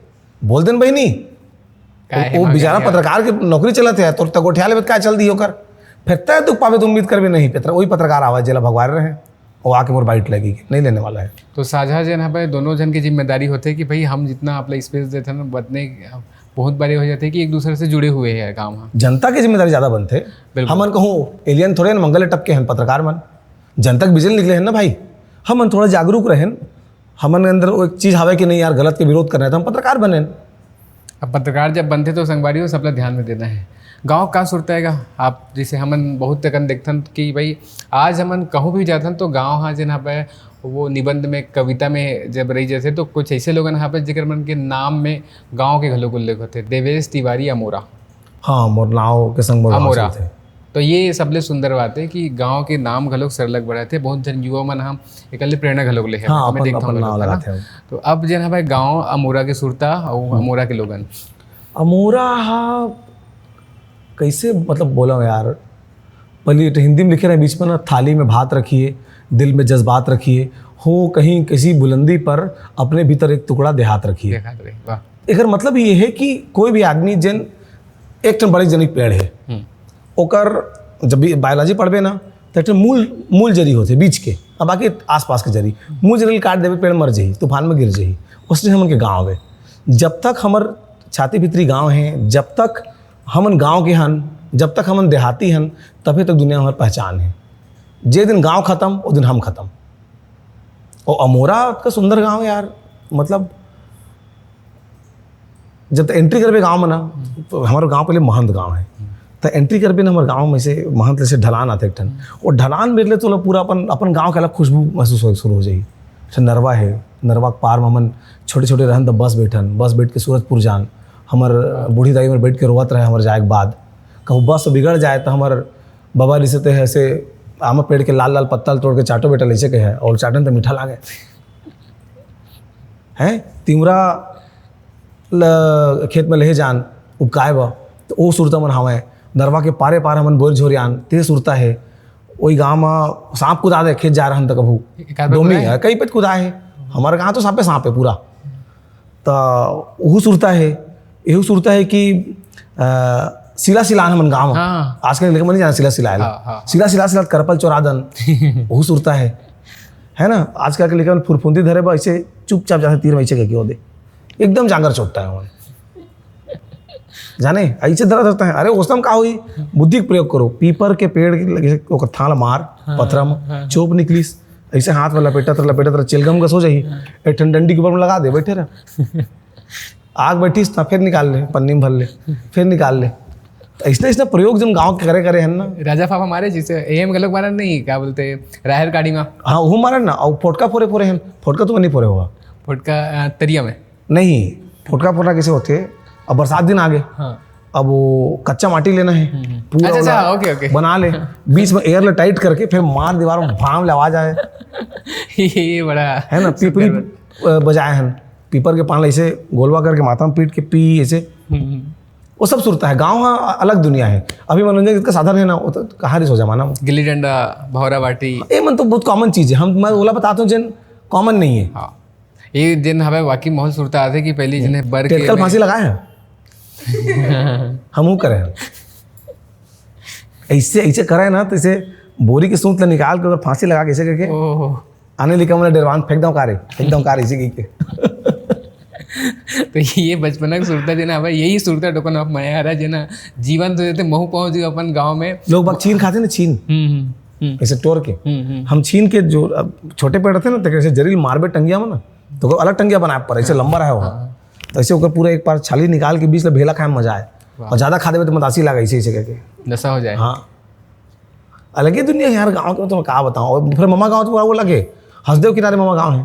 बोल देन बहिनी, काहे वो भाग बेचारा गया? पत्रकार के नौकरी चलत है, तो तगोठिया लेबे, का चल दी ओकर? फिर तय दुख पावे तो उम्मीद करबे नहीं, पत्रकार, वही पत्रकार आवा, जेला भगवान रहे, वो आके मोर बाइट लगी कि नहीं लेने वाला है। तो साझा जेन हवे, दोनों जन की जिम्मेदारी होथे कि भाई, हम जितना आप ला स्पेस देथन, उतने बहुत बारी हो जाथे कि एक दूसरे से जुड़े हुए हैं काम। हाँ, जनता की जिम्मेदारी ज्यादा बनथे। बिल्कुल। हमन कहूँ एलियन थोड़े हन, मंगल टपके हन पत्रकार मन, जनता के बीच ले निकले हन ना भाई। हमन थोड़ा जागरूक रहेन, हमन के अंदर वो एक चीज हवे कि नहीं यार, गलत के विरोध करना है, तो हम पत्रकार बनेन। अब पत्रकार जब बनथे तो संगवारी हो, सबला ध्यान में देना है। गांव का सुरता है गा? आप जैसे हमन बहुत तकन देखथन कि भाई, आज हमन कहूँ भी जाथन तो गांव, हाँ, जेन हवे, वो निबंध में, कविता में जब रही जाथे तो कुछ ऐसे लोगन हवे जेकर मन के नाम में गांव के घलो उल्लेख होथे, देवेश तिवारी अमोरा। हाँ, मोर नाव के संग मोर गाँव अमोरा। चलथे। तो ये सबले सुंदर बात है कि गांव के नाम घलोक सरलग बढ़ाथे। बहुत जन युवा मन हम एकले प्रेरणा घलोक ले हे। हाँ, मैं अपन, देखता हूँ अपन घलोक, नाव है ना? लगाथे हम। तो अब जेन हवे गांव अमोरा के सुरता और अमोरा के लोगन। अमोरा हा, कैसे मतलब बोला यार, पहले तो हिंदी में लिखे रहे बीच में ना, "थाली में भात रखिए, दिल में जज्बात रखिए, हो कहीं किसी बुलंदी पर, अपने भीतर एक टुकड़ा देहात रखिए।" देखा रहे, वाह। एकर मतलब ये है कि कोई भी आदमी जेन एक ठन बड़े जनिक पेड़ है, हम्म। ओकर जब भी बायोलॉजी पढ़बे ना, तो एक ठन मूल, मूल जरी होथे बीच के, अब बाकी आसपास के जरी, मूल जरी काट देबे, पेड़ मर जाही, तूफान में गिर जाही। उसने हमन के गाँव है, जब तक हमर छाती भीतरी गाँव है, जब तक हमन गाँव के हन, जब तक हमन देहाती हन, तभी तक दुनिया में हमर पहचान है। जे दिन गाँव खत्म, वो दिन हम खत्म। और अमोरा का सुंदर गाँव यार, मतलब जब एंट्री करबे गाँव में ना, तो हमारे गाँव पहले महंत गाँव है, तो एंट्री करबे ना हमारे गाँव में से, महंत से ढलान आथे एक ठन, और ढलान में ले तो पूरा अपन, अपन गाँव के अलग खुशबू महसूस हो शुरू हो जाही। अच्छा, नरवा है, नरवा के पार में हमन छोटे छोटे रहन तो बस बैठन, बस बैठ के सूरजपुर जान, हमर बूढ़ी दाई में बैठ के रोवत रहे हमर जाए के बाद। कहूँ बस बिगड़ जाए तो हमर बाबा रिसे ते ऐसे आमा पेड़ के लाल लाल पत्ता ल तोड़ के चाटो बेटा, लइसे कहे, और चाटन तो मीठा लागे। हैं, तिवरा ल खेत में लेहे जान उपकाए बर, तो ओ सुरता मन हवय। नरवा के पारे पार हमन बोर झोरियान, ते सुरता है। ओई गाँव में सांप कुदा दे, खेत जा रहन त कभू एक आध बार डोमी कुदाए? है, कई पत कुदा है। हमारे गाँव तो सांपे सांप है पूरा। त ओहू सुरता है, एहू सुरता है कि अ, सिला सिलान हमन गाँव। हाँ। आजकल के लइका मन नहीं जाना सिला सिलाए ला। हाँ, हाँ, हाँ। सिला सिला सिला करपल चोरा दन, ओहू सुरता है, है ना? आजकल के लइका मन फुरफुंदी धरे बा, ऐसे चुपचाप जाथे तीर में ऐसे करके वो दे, एकदम जांगर चोटता है वो। जाने, ऐसे धरा धरता है। अरे, ओसम का होई? बुद्धि के प्रयोग करो। पीपर के पेड़ के लगे ओकर थाल मार, हाँ, पथरा में हाँ। चोप निकलिस, ऐसे हाथ में लपेटत रह, लपेटत रह, चिलगम कस हो जाही। एक ठन डंडी के ऊपर में लगा दे, बैठे रह। आग बैठिस त फिर निकाल ले, पन्नी में भर ले, फिर निकाल ले। त ऐसने, ऐसने प्रयोग जन गाँव के करे, करे हन ना। राजा फाफा मारे, जैसे एम गलत मारे नहीं, क्या बोलते हैं, राहर काड़ी में। हाँ, वो मारे ना, और फोटका फोरे, फोरे हन। फोटका तो नहीं फोरे होगा। फोटका, अ, तरिया में। नहीं, फोटका फोरना कैसे होते? अब बरसात दिन आ गए, हाँ। अब वो कच्चा माटी लेना है, हम्म। पूरा अच्छा, अच्छा, वाला ओके, ओके। बना ले, बीच में एयर ले टाइट करके फिर मार दीवार में, भाम ले आवाज आए, ये बड़ा है ना? पिपरी अ, बजाए हन, पीपर के पान ऐसे गोलवा करके माथा में पीट के पी ऐसे, हम्म, हम्म। वो सब सुरता है। गाँव हाँ अलग दुनिया है। अभी मनोरंजन इतना साधन है ना, वो तो कहाँ रिस हो जमाना में। गिल्ली डंडा, भौरा बाटी। ये मन तो बहुत कॉमन चीज है, हम, मैं ओला बताता हूँ जेन कॉमन नहीं है। हाँ, ये दिन हवे वाकई माहौल सुरता आथे कि पहली जिन्हें बर के टेटकल फांसी लगाए हैं, हमहू करे हैं। ऐसे, ऐसे करे ना, तो इसे बोरी के सूत ले निकाल के अगर फांसी लगा के ऐसे करके ओह, आने लिखा मैंने डेरवान फेंक दो कारे, फेंक दो कारे इसी की। तो ये बचपना की सुरता देना हवे, यही सुरता टोकन आप मया रहा जेना जीवन तो देते महू पहुंच गए अपन गांव में। लोग बाग छीन खाते ना, छीन, हम्म, हम्म, हम्म, ऐसे टोर के। हम्म, हम्म। हम छीन के जो, अब छोटे पेड़ रहते ना, तो कैसे जरील मारबे टंगिया में ना, तो ओकर अलग टंगिया बनाए पर ऐसे लंबा रहे हो। हाँ। तो ऐसे ओकर पूरा एक बार छाली निकाल के बीच ले भेला खाए में मजा आए। वाह। और ज्यादा खा देबे तो मदासी लागे ऐसे, ऐसे करके। नशा हो जाए। हाँ, अलगे दुनिया है यार गाँव के, तो मैं का बताऊँ। और फिर ममा गाँव तो पूरा वो लगे, हसदेव किनारे ममा गाँव है,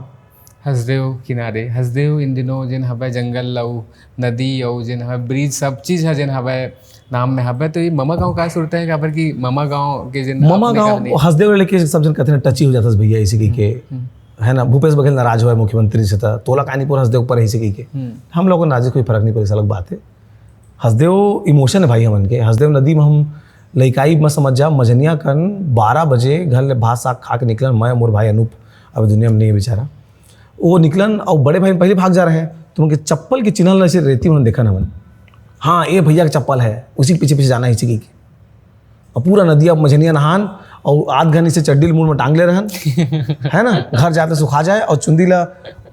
हसदेव किनारे, हसदेव इन दिनों जेन हवय जंगल अउ नदी अउ जेन हवय ब्रिज, सब चीज ह जेन हवय नाम में हवय। तो ये ममा गाँव का सुरता हे, काबर कि ममा गाँव के जेन ममा अपने गाँव कहानी। हसदेव लड़के सब जन कथे ना, टची हो जाता भैया, इसी की के, हम्म। है ना, भूपेश बघेल नाराज हुआ है मुख्यमंत्री से, था तोला कानीपुर हसदेव ऊपर है इसी की के। हम्म। हम लोगों को नाराज कोई फर्क नहीं पड़े, अलग बात है। हसदेव इमोशन है भाई हमन के। हसदेव नदी में हम लइकाई में समझ जा, मझनिया कन बारह बजे घर ले भात साग खा के निकलन, मैं, मोर भाई अनूप, अब दुनिया में नहीं है बेचारा। वो निकलन और बड़े भाई पहले भाग जा रहे हैं, तो उनके चप्पल के चिन्ह ऐसे रेती में देखा ना मन। हाँ, ये भैया का चप्पल है, उसी के पीछे पीछे जाना है इसी की। और पूरा नदिया मझनिया नहान और आध घनी से चड्डी ल मुड़ में टांग ले रहन, है ना, घर जाते सुखा जाए और चुंदी ला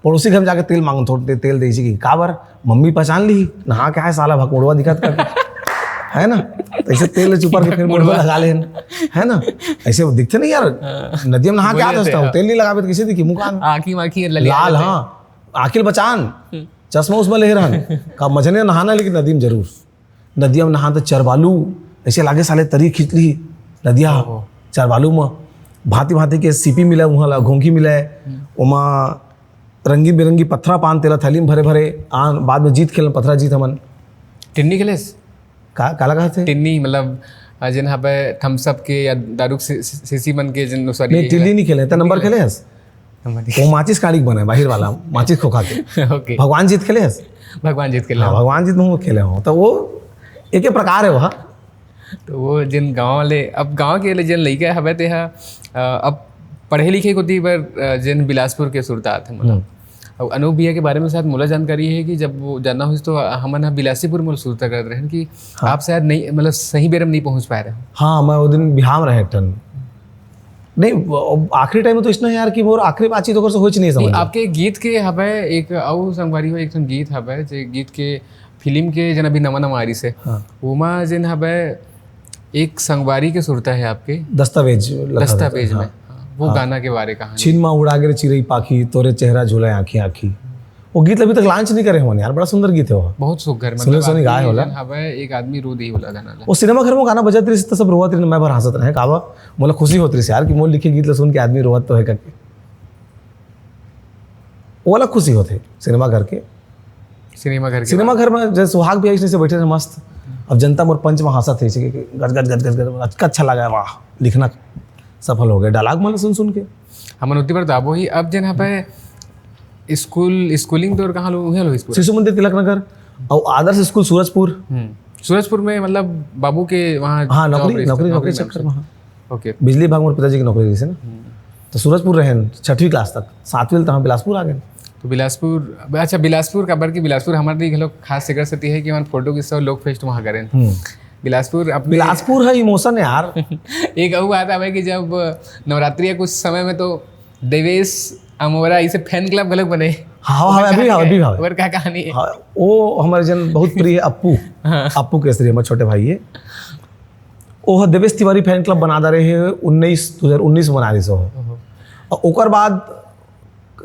पड़ोसी घर में जाके तेल मांगन, थोड़ा दे, तेल दे इसी की। काबर? मम्मी पहचान ली, नहा के आए साला भकमुड़वा दिखत करके, है ना? तो ऐसे तेल चुपर के फिर मुड़वा लगा लेन, है ना? ऐसे वो दिखते नहीं यार, नदिया में नहा के बुझे आता थे, था, हाँ। तेल नहीं लगावे तो कैसे दिखी मुँह कान? आँखी माखी ललिया लाल, रहते। हाँ, आखिल बचान, हम्म। चश्मा उसमें ले रहन। का मझनिया नहाना, लेकिन नदी में जरूर। नदिया में नहान तो चरबालू, ऐसे लागे साले तरी खींच ली नदिया। ओहो। चरबालू में भांति भांति के सीपी मिला, वहाँ ला घोंघी मिला है, हम्म। ओमा रंगी बिरंगी पत्थरा पान तेला थैली में भरे भरे आन, बाद में जीत खेलन पत्थरा जीत हमन। टिन्नी खेलेस? का, काला कहा थे? टिन्नी मतलब, आ, जेन हबे थम्स अप के या दारू के सी-, सी-, सीसी मन के जेन, सॉरी, नहीं, ये टिन्नी वाला। नहीं खेले, त नंबर खेले हस? नंबर नहीं। वो माचिस काड़ी के बने, बाहिर वाला, माचिस खोखा के। ओके। भगवान जीत खेले हस? भगवान जीत खेले हाँ, हो। भगवान जीत में खेले हो। तो वो एक, एक प्रकार है वह। तो वो जेन गाँव वाले, अब गाँव के ले जेन लइका हवे ते ह, अ, अब पढ़े लिखे कोती बर, अ, जेन बिलासपुर के सुरता आथे मोला। हम्म। अउ अनूप भैया के बारे में शायद मोला जानकारी है कि जब वो जाना होइस तो हमन ह बिलासीपुर मोला सुरता करत रहन कि हाँ। आप शायद नहीं, मतलब सही बेरा में नहीं पहुँच पाए रहे। हाँ, मैं वो दिन बिहाव रहे एक ठन। नहीं, वो आखिरी टाइम में तो इसने यार कि मोर आखिरी बातचीत ओकर से होइच नहीं नहीं, समझ। आपके गीत के हवे एक अउ संगवारी हो, एक ठन गीत हवे, जे गीत के फिल्म के जेन अभी नवा नवा आरिस हे, हाँ। ओमा जेन हवे एक संगवारी के सुरता है आपके। दस्तावेज लगता था, दस्तावेज में, हाँ। हाँ, वो हाँ। गाना के बारे कहानी। छिन मा उड़ा गे रे चिरई पाखी, तोरे चेहरा झूले आँखी आँखी। वो गीत अभी तक लॉन्च नहीं करे हमन यार, बड़ा सुंदर गीत है वो। बहुत सुघर, सुनील मतलब सोनी गाए आदमी होला। जेन हवे, एक आदमी रो दी होला गाना ला। वो सिनेमा घर में गाना बजत रहिस त सब रोवत रहिन, मैं भर हंसत रहे, काबा मोला खुशी होत रहिस यार कि मोर लिखे गीत ला सुन के आदमी रोवत तो है करके। वो अलग खुशी होथे सिनेमा घर के। सिनेमा घर के सिनेमा बात। घर में जैसे सुहाग भी ऐसे, ऐसे बैठे रहे मस्त। अब जनता मोर पंच में हंसत है, इसे कि गज, गज, गज, गज, गज, अच्छा, अच्छा लगा, वाह, लिखना सफल हो गया, डायलॉग मन सुन, सुन के। हमन उतनी बार दाबो ही, अब जेन हवे स्कूल, स्कूलिंग तोर कहाँ लो, उहे लो स्कूल? शिशु मंदिर तिलक नगर और आदर्श स्कूल सूरजपुर। हम्म। सूरजपुर में मतलब बाबू के वहाँ हाँ, job नौकरी, रहिस, नौकरी, नौकरी नौकरी चक्कर में। में, हाँ। ओके। बिजली विभाग मोर पिताजी की नौकरी रहिस ना। हम्म। तो सूरजपुर रहेन छठवीं क्लास तक, सातवीं ले तहाँ बिलासपुर आ गए। तो बिलासपुर, अच्छा, बिलासपुर काबर कि बिलासपुर हमारे लिए घलो खास एकर सेती है कि हमन फोटो खींचते लोक फेस्ट वहाँ करें। हम्म। बिलासपुर अपने बिलासपुर है इमोशन यार। एक अउ बात आवे कि जब नवरात्रि या कुछ समय में तो देवेश अमोरा इसे फैन क्लब घलो बने। हाँ, हाँ, ओकर अभी का, हवे, अभी हवे। ओकर का कहानी है? हाँ, वो हमारे जन बहुत प्रिय है अप्पू। हाँ। अप्पू केसरी हमारे छोटे भाई है। वो देवेश तिवारी फैन क्लब बना डारे है, उन्नीस, दो हज़ार उन्नीस में बना रही सो। ओहो। और ओकर बाद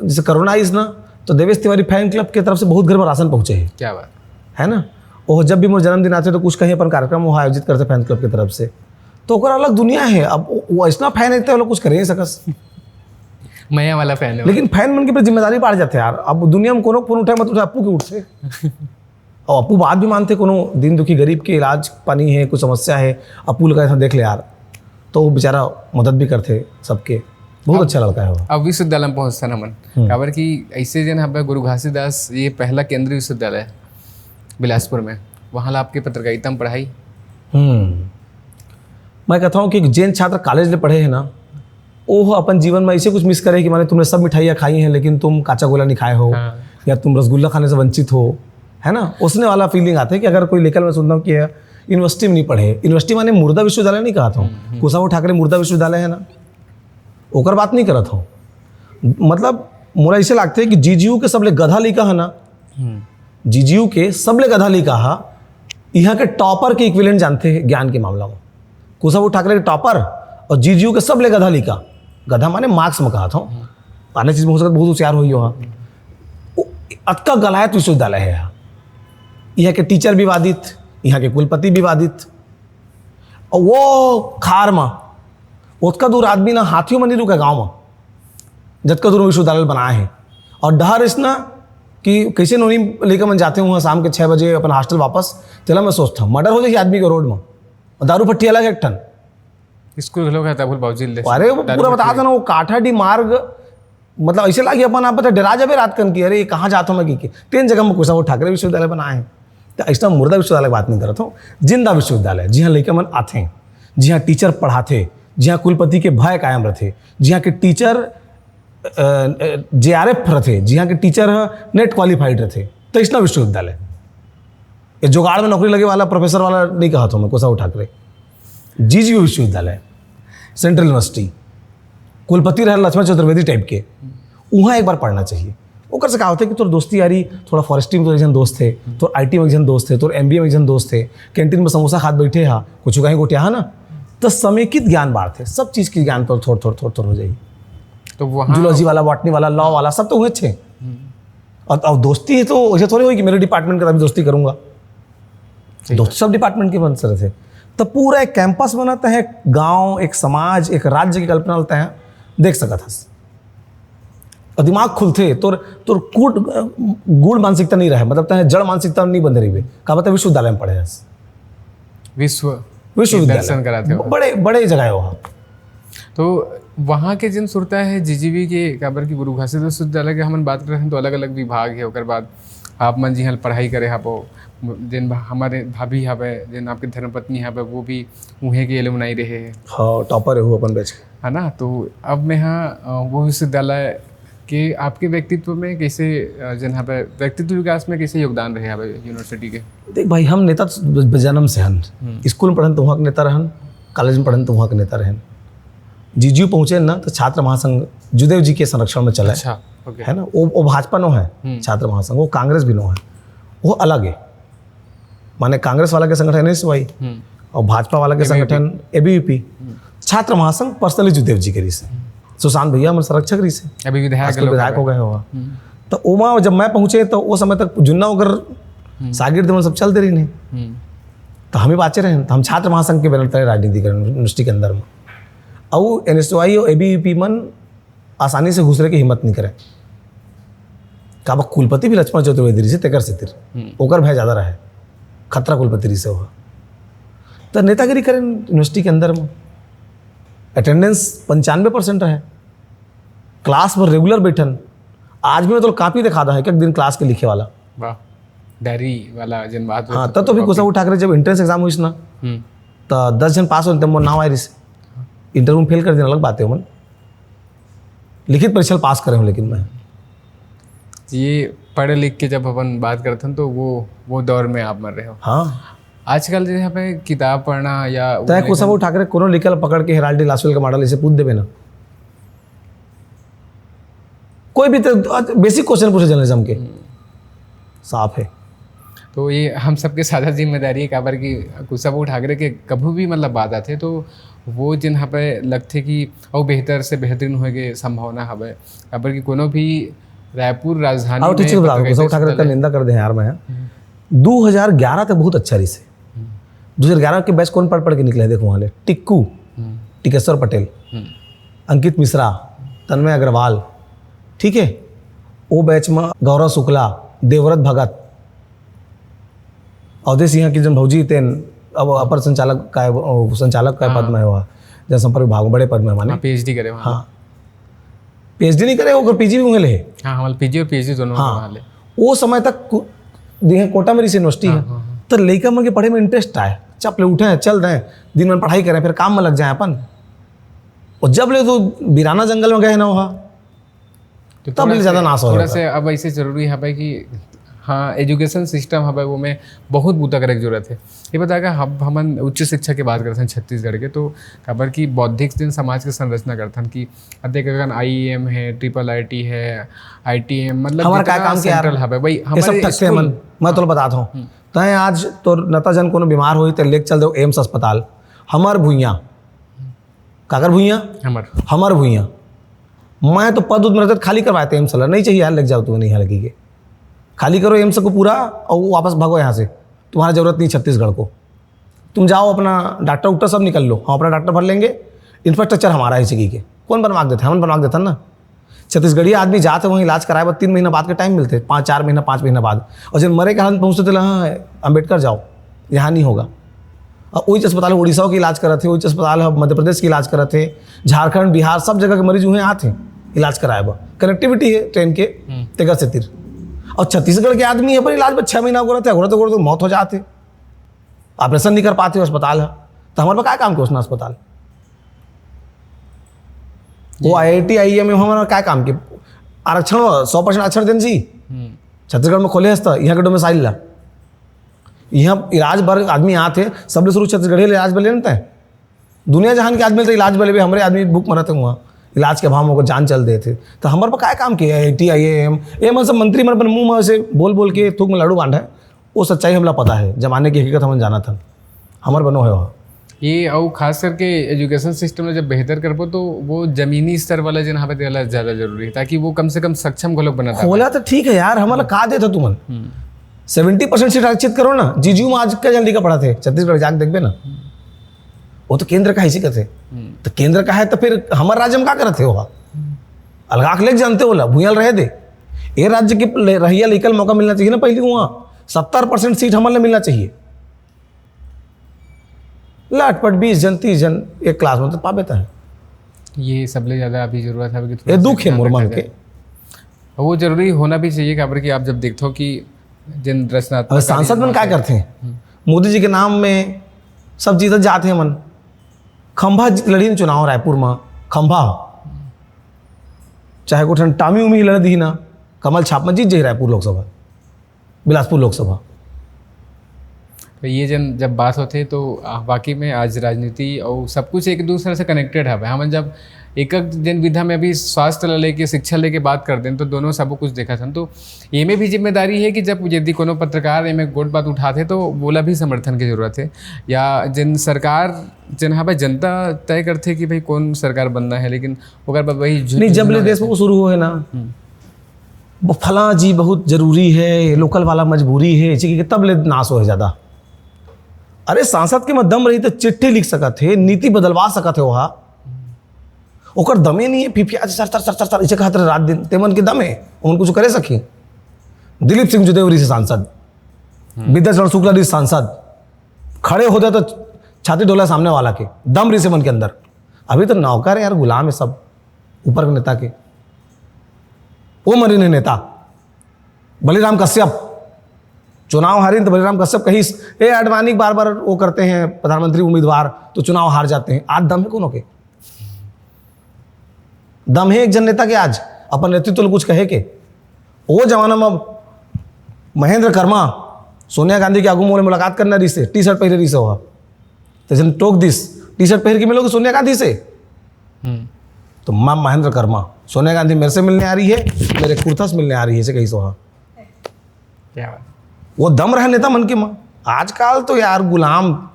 जैसे कोरोना आइस ना, तो देवेश तिवारी फैन क्लब के तरफ से बहुत घर में राशन पहुँचे है। क्या बात। है ना? वो जब भी मोर जन्मदिन आते तो कुछ कहीं अपन कार्यक्रम वो आयोजित करते फैन क्लब की तरफ से, तो ओकर अलग दुनिया है। अब वो, वो ऐसना फैन है तो वो लोग कुछ कर ही नहीं सकस। मया वाला फैन है। लेकिन फैन मन के ऊपर जिम्मेदारी बाढ़ जाते यार। अब दुनिया में कोनो फोन उठाए मत उठाए, अप्पू के उठते। और अप्पू बात भी मानते, कोनो दीन दुखी गरीब के इलाज पानी है, कुछ समस्या है, अप्पू लगा ऐसा देख ले यार, तो वो बेचारा मदद भी करते सबके। बहुत अब, अच्छा लड़का है वो। अब विश्वविद्यालय में पहुंचता ना मन, हम्म। काबर कि ऐसे जन हवे गुरु घासीदास, ये पहला केंद्रीय विश्वविद्यालय है बिलासपुर में, वहाँ ला आपके पत्रकारिता में पढ़ाई। हम्म। मैं कहता हूँ कि जेन छात्र कॉलेज ले पढ़े हैं ना, वो अपन जीवन में ऐसे कुछ मिस करे कि माने तुमने सब मिठाइयाँ खाई हैं लेकिन तुम काचा गोला नहीं खाए हो, हाँ। या तुम रसगुल्ला खाने से वंचित हो, है ना? उसने वाला फीलिंग आता है कि अगर कोई लेकर मैं सुनता हूँ कि यूनिवर्सिटी में नहीं पढ़े, यूनिवर्सिटी माने मुर्दा विश्वविद्यालय नहीं कहा था, हम्म, हम्म। कुशाभाऊ ठाकरे मुर्दा विश्वविद्यालय है ना, ओकर बात नहीं करत हो। मतलब मोला ऐसे लगते है कि जीजीयू के सबले गधा लइका है ना, हम्म। जीजीयू के सबले गधा लइका हा, यहाँ के टॉपर के इक्विवेलेंट जानते हैं ज्ञान के मामला में। कुशाभाऊ ठाकरे के टॉपर और जीजीयू के सबले गधा लइका, गधा माने मार्क्स में कहा था, हम्म। आने चीज में हो सकता बहुत होशियार होई हो। वो अतका गलायत विश्वविद्यालय है यहाँ। यहाँ के टीचर विवादित, यहाँ के कुलपति विवादित, और वो खार में ओतका दूर आदमी ना हाथियों में नहीं रुके गाँव में, जतका दूर विश्वविद्यालय बनाए हैं। और डहर इसना कि कैसे नोनी लइका मन जाथे हुआ शाम के छः बजे अपन हॉस्टल वापस, तेला मैं सोचता हूँ, मर्डर हो जाए आदमी के रोड में, और दारू भट्टी अलग है एक ठन। स्कूल घलो कहता भूल बाबूजी ले अरे वो पूरा बता देना, वो काठाडी मार्ग, मतलब ऐसे लागे अपन आप पता डरा जाबे रात कन की, अरे ये कहाँ जाता हूँ मैं की के। तेन जगह में कुछ वो ठाकरे विश्वविद्यालय बनाए हैं। तो ऐसा मुर्दा विश्वविद्यालय की बात नहीं करता हूँ, जिंदा विश्वविद्यालय, जी हाँ लइका मन आथे, जी हाँ टीचर पढ़ाथे, जी हाँ कुलपति के भय कायम रहते, जी हाँ के टीचर जे आर एफ रहते, जी हाँ के टीचर नेट क्वालिफाइड रहते। तो ऐसा विश्वविद्यालय, ये जुगाड़ में नौकरी लगे वाला प्रोफेसर वाला नहीं कहा था मैं, कोसा ठाकरे, जीजीयू विश्वविद्यालय, सेंट्रल यूनिवर्सिटी, कुलपति रहे लक्ष्मण चतुर्वेदी टाइप के, वहाँ एक बार पढ़ना चाहिए। ओकर से का होता है कि तोर दोस्ती यारी, थोड़ा फॉरेस्ट्री में तो एक जन दोस्त थे, तोर आईटी में एक जन दोस्त थे, तोर एमबीए में एक जन दोस्त थे, कैंटीन में समोसा खात बैठे हा, कुछ कहीं गोटिया हा ना, तो समेकित ज्ञान बाढ़ते, सब चीज़ की ज्ञान तो थोड़ थोड़ थोड़ थोड़ हो जाएगी। तो वहाँ जूलॉजी वाला, बॉटनी वाला, लॉ वाला, सब तो हुए अच्छे। और, और दोस्ती है तो ऐसे थोड़ी होगी कि मेरे डिपार्टमेंट का तभी दोस्ती करूंगा। दोस्त सब डिपार्टमेंट के बन सकते थे। तो पूरा एक कैंपस बनाता है, गांव, एक समाज, एक राज्य की कल्पना होता है, देख सकत हस। और दिमाग खुलथे, तोर तोर कूट गुड़ मानसिकता नहीं रहे, मतलब तय जड़ मानसिकता नहीं बंधे रहिबे। का बता विश्वविद्यालय में पढ़े हस, विश्व विश्वविद्यालय दर्शन कराते हो। बड़े बड़े जगह हो वहाँ। तो वहाँ के जिन सुरता है जीजीवी के, काबर की गुरु घासीदास विश्वविद्यालय के हमन बात करत हन तो अलग अलग विभाग है। ओकर बाद आप मन जिहाँ पढ़ाई करे हाबो, जिन भा- हमारे भाभी हवे, जिन आपके धर्मपत्नी हवे, वो भी उहे के एलुमनाई रहे है। हाँ, टॉपर है वो अपन बैच के। है ना? तो अब मैं हाँ अ, वो विश्वविद्यालय के आपके व्यक्तित्व में कैसे अ, जन हवे, व्यक्तित्व विकास में कैसे योगदान रहे हवे यूनिवर्सिटी के? देख भाई, हम नेता तो ब- जन्म से हन। स्कूल में पढ़न तो वहाँ के नेता रहन, कॉलेज में पढ़न तो वहाँ के नेता रहन। जीजीयू पहुँचे ना तो छात्र महासंघ जुदेव जी के संरक्षण में चला है। अच्छा, ओके। है ना, वो वो भाजपा नो है छात्र महासंघ, वो कांग्रेस भी नो है, वो अलग है। माने कांग्रेस वाला के संगठन एनएसवाई और भाजपा वाला के संगठन एबीवीपी। छात्र महासंघ पर्सनली जुदेव जी के रहिसे, सुशांत भैया हमर संरक्षक रहिसे, अभी विधायक आजकल लोग विधायक हैं। हो गए हो। तो ओमा जब मैं पहुंचे तो वो समय तक जुन्ना ओकर शागिर्द मन सब चल दे रही नहीं, तो हम ही बाचे रहे, तो हम छात्र महासंघ के बैनर तले राजनीति करें यूनिवर्सिटी के अंदर में। और एनएसवाई और एबीवीपी मन आसानी से घुसरे की हिम्मत नहीं करे। काबर कुलपति भी लक्ष्मण चतुर्वेदी रहिसे, तेकर सेतिर ओकर भय ज़्यादा रहे, खतरा कुलपति रहिसे हो। तो नेतागिरी करें यूनिवर्सिटी के अंदर में, अटेंडेंस पंचानवे परसेंट रहे, क्लास में रेगुलर बैठन। आज भी मैं तो कापी दिखा दा है, एक दिन क्लास के लिखे वाला। वाह, डायरी वाला जन बात हाँ, तब तो भी कुशा ठाकरे जब एंट्रेंस एग्जाम हुई ना, हम्म। तो दस जन पास होते, मोर नाम आए रहिसे। इंटरव्यू में फेल कर देना, अलग बात है मन, लिखित परीक्षा पास करे हूँ लेकिन मैं। ये पढ़ लिख के जब अपन बात करते हैं तो वो वो दौर में आप मर रहे हो। हाँ, आजकल जो है हमें किताब पढ़ना या वो तय लेखन- कुशा ठाकरे कोनो लिखल पकड़ के हेराल्ड लासवेल के मॉडल इसे पूछ देवे ना, कोई भी तो बेसिक क्वेश्चन पूछे जर्नलिज्म के, साफ है। तो ये हम सबके साझा जिम्मेदारी है, काबर कि कुशाभाऊ ठाकरे के कभी भी मतलब बात आते तो वो जिन यहाँ पे लगते कि और बेहतर से बेहतरीन होए के संभावना हवे। काबर कि कोनो भी रायपुर राजधानी और ठीक में चीज बता दो, पत्रकारिता कुशाभाऊ ठाकरे का क्षेत्र है। निंदा कर दे यार मैं। दो हज़ार ग्यारह तक बहुत अच्छा रही से, दो हज़ार ग्यारह के बैच कौन पढ़ पढ़ के निकले हैं, देखो वहाँ ले, टिक्कू, टिकेश्वर पटेल, अंकित मिश्रा, तन्मय अग्रवाल, ठीक है, वो बैच में गौरव शुक्ला, देवव्रत भगत, अवधेश सिंह की जन भौजी तेन अब अपर संचालक का, संचालक का पद में हुआ, जनसंपर्क विभाग में बड़े पद में माने। हाँ, पीएचडी करे वहाँ। हाँ, पीएचडी नहीं करे, ओकर पीजी भी उहे ले। हाँ, हमारे पीजी और पीएचडी दोनों हाँ। वहाँ ले। वो समय तक कु- देहे कोटा में रहिसे यूनिवर्सिटी है, तो लइका मन के पढ़े में इंटरेस्ट आए, चप ले उठे, चल दें, दिन में पढ़ाई करें, फिर काम में लग जाए अपन। और जब ले तो बिराना जंगल में गए ना वहाँ, तो तब थोड़ा ले ज्यादा से- नाश हो थोड़ा जाता। से अब ऐसे जरूरी है भाई कि हाँ, एजुकेशन सिस्टम है भाई, वो में बहुत बूता करे की जरूरत है। ये बताएगा, हम हमन उच्च शिक्षा के बात करते हैं छत्तीसगढ़ के, तो काबर की बौद्धिक जन समाज के संरचना करते हैं कि अब देख अगर आईएम है, ट्रिपल आईटी है, आईटीएम, मतलब हमारा जितना का काम के यार? सेंट्रल हब है भाई, ये सब हमारे थकते हैं स्कूल- मन। मैं तो बता दो, तय आज तोर नेता जन कोनो बीमार होई, ते लेके चल दो एम्स अस्पताल, हमार भुइयां, काकर भुइयां, हमार हमार भुइयां। मैं तो पद उद में रहते खाली करवाए थे एम्स वाला, नहीं चाहिए यार, लेके जाओ तुम्हें, नहीं है लगी के, खाली करो एम्स को पूरा और वापस भागो यहाँ से, तुम्हारा जरूरत नहीं छत्तीसगढ़ को। तुम जाओ अपना डॉक्टर उक्टर सब निकल लो, हम अपना डॉक्टर भर लेंगे, इंफ्रास्ट्रक्चर हमारा है इसी की के। कौन बनवा के देता है? हम बनवा के देता ना। छत्तीसगढ़िया आदमी जात हे वहाँ इलाज कराए बर, तीन महीना बाद के टाइम मिलथे, पाँच, चार महीना, पाँच महीना बाद। और जब मरे के हालत में पहुँचथे, तेला, "हाँ, अम्बेडकर जाओ, यहाँ नहीं होगा।" और वही अस्पताल उड़ीसा के इलाज करत हे, वही अस्पताल ह मध्य प्रदेश के इलाज करत हे, झारखंड, बिहार, सब जगह के मरीज उहें आत हे इलाज कराए बर। कनेक्टिविटी हे ट्रेन के, हम्म। तेकर सेतिर। और छत्तीसगढ़ के आदमी अपन इलाज बर छह महीना गोरत हे, गोरत गोरत मौत हो जात हे, ऑपरेशन नहीं कर पाते अस्पताल ह, तो हमारे पास काय काम के उसना अस्पताल? वो जी। आई I T, I I am, हमारा काय काम के? आरक्षण, सौ परसेंट आरक्षण देन जी। हम्म। छत्तीसगढ़ में खोले हस त यहाँ के डोमिसाइल ला, यहाँ इलाज बर आदमी आत हे, सबले शुरू छत्तीसगढ़ी ले इलाज बर लेनता है। दुनिया जहान के आदमी तो इलाज बर लेबे, हमरे आदमी भूख मरत हे वहाँ, इलाज के अभाव में ओकर जान चल देत हे। तो हमर पर काय काम के आई I T, I I am? ये मन सब मंत्री मन अपन मुंह में से बोल बोल के थूक में लड्डू बांटा है। वो सच्चाई हमला पता है, जमाने की हकीकत हमन जानत हन। हमर बनो है वहाँ। ये अउ खास करके एजुकेशन सिस्टम ला जब बेहतर करबो तो वो जमीनी स्तर वाला जेन हवे तेला ज्यादा जरूरी है, ताकि वो कम से कम सक्षम घलोक बनत आवे। खोला तो ठीक है यार, हमला का देत हो तुमन? हम्म। सेवेंटी परसेंट सीट आरक्षित करो ना। जीजीयू में आज के जन लइका पढ़त हे छत्तीसगढ़, जाके देखबे ना, वो तो केंद्र का है, इसी कहते। हम्म। तो केंद्र का है तो फिर हमारे राज्य में का करत हे वहाँ? अलगा के लेके जानते होला, भूयल रहे दे। ये राज्य के ले-, रहिया लइका ल मौका मिलना चाहिए ना पहली। वहाँ सत्तर परसेंट सीट हमन ला मिलना चाहिए। लटपट बीस जन, तीस जन एक क्लास में तो पाबे त है। ये सबले ज्यादा अभी जरूरत है कि थोड़ा ये सा दुख है ध्यान मोर रखा मन जाए। के। और वो जरूरी होना भी चाहिए, काबर कि आप जब देखते हो कि जिन रचनात्मक अगर सांसद मन का करते हैं, हम्म। मोदी जी के नाम में सब जीतत जाते हैं मन। खंभा जी-, लड़ी न चुनाव रायपुर में, खंभा, चाहे कोठन टामी उमी लड़ दी ना, कमल छाप में जीत जाही रायपुर लोकसभा, बिलासपुर लोकसभा। तो ये जन जब बात होथे तो, आ, वाकई में आज राजनीति और सब कुछ एक दूसरे से कनेक्टेड हवे। हमन जब एक एक जन विधा में अभी स्वास्थ्य ला लेके, शिक्षा लेके बात कर देन तो दोनों सब कुछ देखत हन। तो एमे भी जिम्मेदारी है कि जब यदि कोनो पत्रकार एमे गोठ बात उठाथे तो वोला भी समर्थन की जरूरत है, या जिन सरकार जिन हवे जनता तय करथे कि भाई कौन सरकार बनना है, लेकिन ओकर बाद वही झुठ नहीं, जब ले झुठ देश में शुरू हुए ना, हम्म। वो फला जी बहुत जरूरी है, लोकल वाला मजबूरी है, इसी के तब ले नाश हो ज्यादा। अरे सांसद के में दम रही तो चिट्ठी लिख सकत हे, नीति बदलवा सकत हे वहा। ओकर दमे नहीं है, फिफिया sir sir sir sir sir इसे कहत रहे रात दिन, ते मन के दम है, उमन कुछ करे सकी। दिलीप सिंह जुदेव रहिसे सांसद, हम्म। विद्याचरण शुक्ला रहिसे सांसद, खड़े होते तो छाती डोला सामने वाला के, दम रहिसे मन के अंदर। अभी तो नौकर है यार, गुलाम है सब ऊपर के नेता के। वो मरे नहीं नेता, बलिराम कश्यप चुनाव हारिन तो बलिराम कश्यप कहिस, "ए आडवाणी बार बार वो करते हैं प्रधानमंत्री उम्मीदवार, तो चुनाव हार जाते हैं।" आज दम है कोनो के? दम है एक जन नेता के आज अपन नेतृत्व ल कुछ कहे के? वो जमाना में महेंद्र कर्मा सोनिया गांधी के आगू मोले मुलाकात करना रहिसे, टी शर्ट पहने रहिसे हो, तो जन टोक दिस, "टी शर्ट पहन के मिलोगे सोनिया गांधी से?" हम्म। तो माँ महेंद्र कर्मा, "सोनिया गांधी मेरे से मिलने आ रही है, मेरे कुर्ता से मिलने आ रही है," इसे कही सोहा। क्या बात। वो दम रहे नेता मन के माँ। आजकल तो यार गुलाम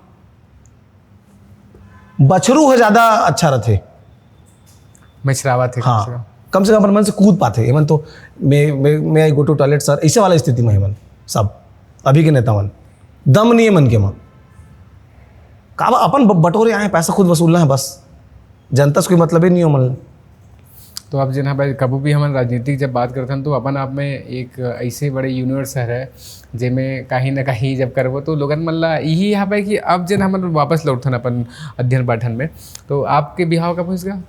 बछरू है ज्यादा अच्छा रहते। मछरावत है कम हाँ, से कम। कम से कम अपन मन से कूद पाते। एमन तो "May, may, may I go to toilet sir?" ऐसे वाला स्थिति में एमन सब अभी के नेता मन। दम नहीं है मन के माँ। का बा, अपन ब-, बटोरे आए, पैसा खुद वसूलना है बस, जनता से कोई मतलब ही नहीं हो मन। तो आप जेन हवे, कभू भी हमन राजनीतिक जब बात करथन तो अपन आप में एक ऐसे बड़े यूनिवर्स हरे जेमे कहीं ना कहीं जब करबो तो लोगन मन ला यही हवे कि अब जेन हमन वापस लौटथन अपन अध्ययन पाठन में। तो आपके बिहाव कब होइस गा?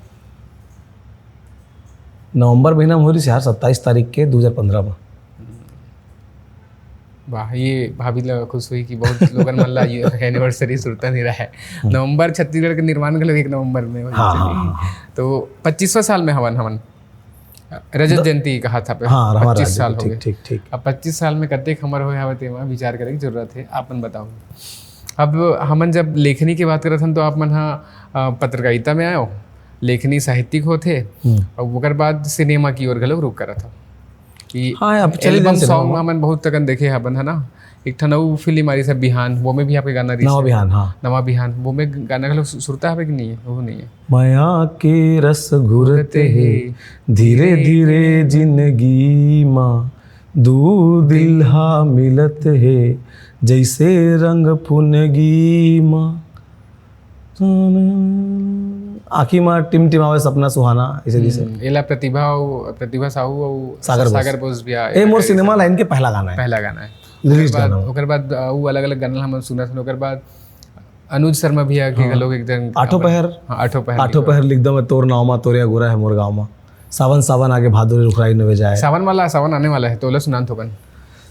नवंबर महीना में हो रही यार, सत्ताईस तारीख के दो हज़ार पंद्रह में। वाह, ये भाभी ला खुश हुई कि बहुत लोगन मन ला ये एनिवर्सरी सुरता नहीं रहा है। हम्म। नवंबर छत्तीसगढ़ के निर्माण के लोग एक नवंबर में हो हाँ, जाते हैं। हाँ, हाँ। तो पच्चीसवाँ साल में हवन हमन रजत द-, जयंती कहा था पे, हाँ, हमारा पच्चीस साल हो ठीक, गए। ठीक, ठीक। अब पच्चीस साल में कतेक हमर होए हवे तेमा विचार करे की जरूरत है, आपन बताओ। अब हमन जब लेखनी के बात करत हन तो आप मन हा, अ, पत्रकारिता में आयो, लेखनी साहित्यिक होथे, हम्म। और ओकर बाद सिनेमा की ओर घलो रुख करत हो। कि हाँ, अब चले एल्बम दिन सिनेमा सॉन्ग में। हमन बहुत तकन देखे हबन, है ना? एक ठन अउ फिल्म आ रही सब बिहान, वो में भी आपके गाना रही नवा से। बिहान, हाँ। नवा बिहान, वो में गाना घलो सु-, सुरता हवे कि नहीं है? वो नहीं है। मया के रस घुरत हे, धीरे धीरे जिंदगी मा, दू दिल हा मिलत हे, जैसे रंग फुनगी मा। आँखी म टिमटिमावे सपना सुहाना, इसे जैसे। हम्म, एला प्रतिभा अउ, प्रतिभा साहू अउ सागर बोस। सागर बोस भी आ, ये मोर सिनेमा लाइन के पहला गाना है। पहला गाना है। रिलीज ओकर बाद- गाना हो। ओकर बाद अ, वो अलग अलग गाना हमन सुनत हन। ओकर बाद अनुज शर्मा भैया के हाँ। घलोक एक जन आठों पहर। हाँ, आठों पहर। आठों पहर लिख दो मैं तोर नाव मा, तोरे अगुरा है मोर गाँव मा। सावन सावन आगे भादो रे रुखराई नवे जाए। सावन वाला, सावन आने वाला है, तो ओला सुनान थोकन।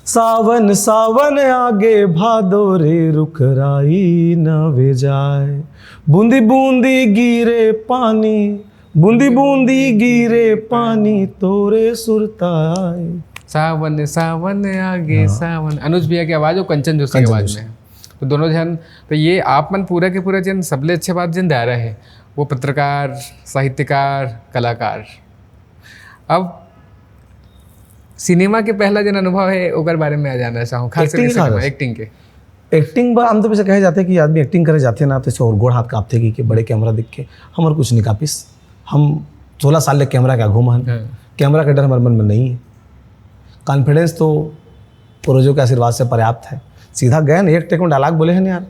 सावन सावन आगे भादो रे रुखराई नवे जाए, बूंदी बूंदी गिरे पानी, बूंदी बूंदी गिरे पानी तोरे सुरता आए। सावन सावन आगे हाँ। सावन, अनुज भैया की आवाज और कंचन जोशी की कंचन आवाज जोशी। में। तो दोनों जन, तो ये आप मन पूरा के पूरा जन सबले अच्छे बात जन दायरा है, वो पत्रकार, साहित्यकार, कलाकार। अब सिनेमा के पहला जन अनुभव है, ओकर बारे में आ जाना चाहूँ, खास Acting करके के सिनेमा, खास। एक्टिंग के। एक्टिंग बर आमतौर पे से कहे जाथे कि आदमी एक्टिंग करे जाथे ना, तो इससे और गोड़ हाथ कांपथे कि, कि बड़े कैमरा देख के हमर कुछ नहीं कापिस। हम सोलह साल ले कैमरा के आघू में हन। हाँ। कैमरा के डर हमारे मन में नहीं है। कॉन्फिडेंस तो पूर्वजों के आशीर्वाद से पर्याप्त है। सीधा गए ना, एक टेक में डायलॉग बोले हैं यार।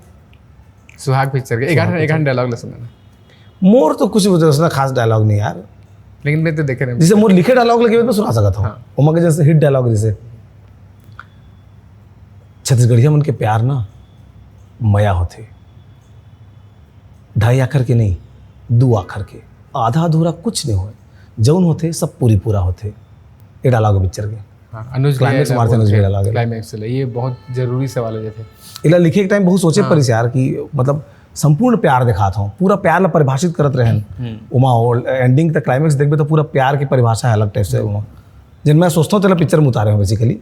सुहाग पिक्चर के एक आध, एक आध डायलॉग ले सुना ना। मोर तो कुछ उसना खास डायलॉग नहीं यार, लेकिन मैं तो देखे नहीं। जैसे मोर लिखे डायलॉग लगे मैं सुना सकता हूँ। हाँ। ओमा के जैसे हिट डायलॉग जैसे, छत्तीसगढ़िया मन के प्यार ना मया होथे, ढाई आखर के नहीं, दू आखर के, आधा अधूरा कुछ नहीं होए, जौन होथे सब पूरी पूरा होथे। ये डायलॉग पिक्चर के। हाँ, अनुज Climax मारते अनुज भैया डायलॉग। क्लाइमैक्स ले, ये बहुत जरूरी सवाल हो जाते। इला लिखे के टाइम बहुत सोचे परिस यार कि मतलब संपूर्ण प्यार दिखात हूँ, पूरा प्यार ला परिभाषित करत रहन। ओमा एंडिंग तक क्लाइमैक्स देखबे तो पूरा प्यार की परिभाषा है अलग टाइप से। ओमा जिन मैं सोचता हूँ तेला पिक्चर में उतारे हूँ बेसिकली।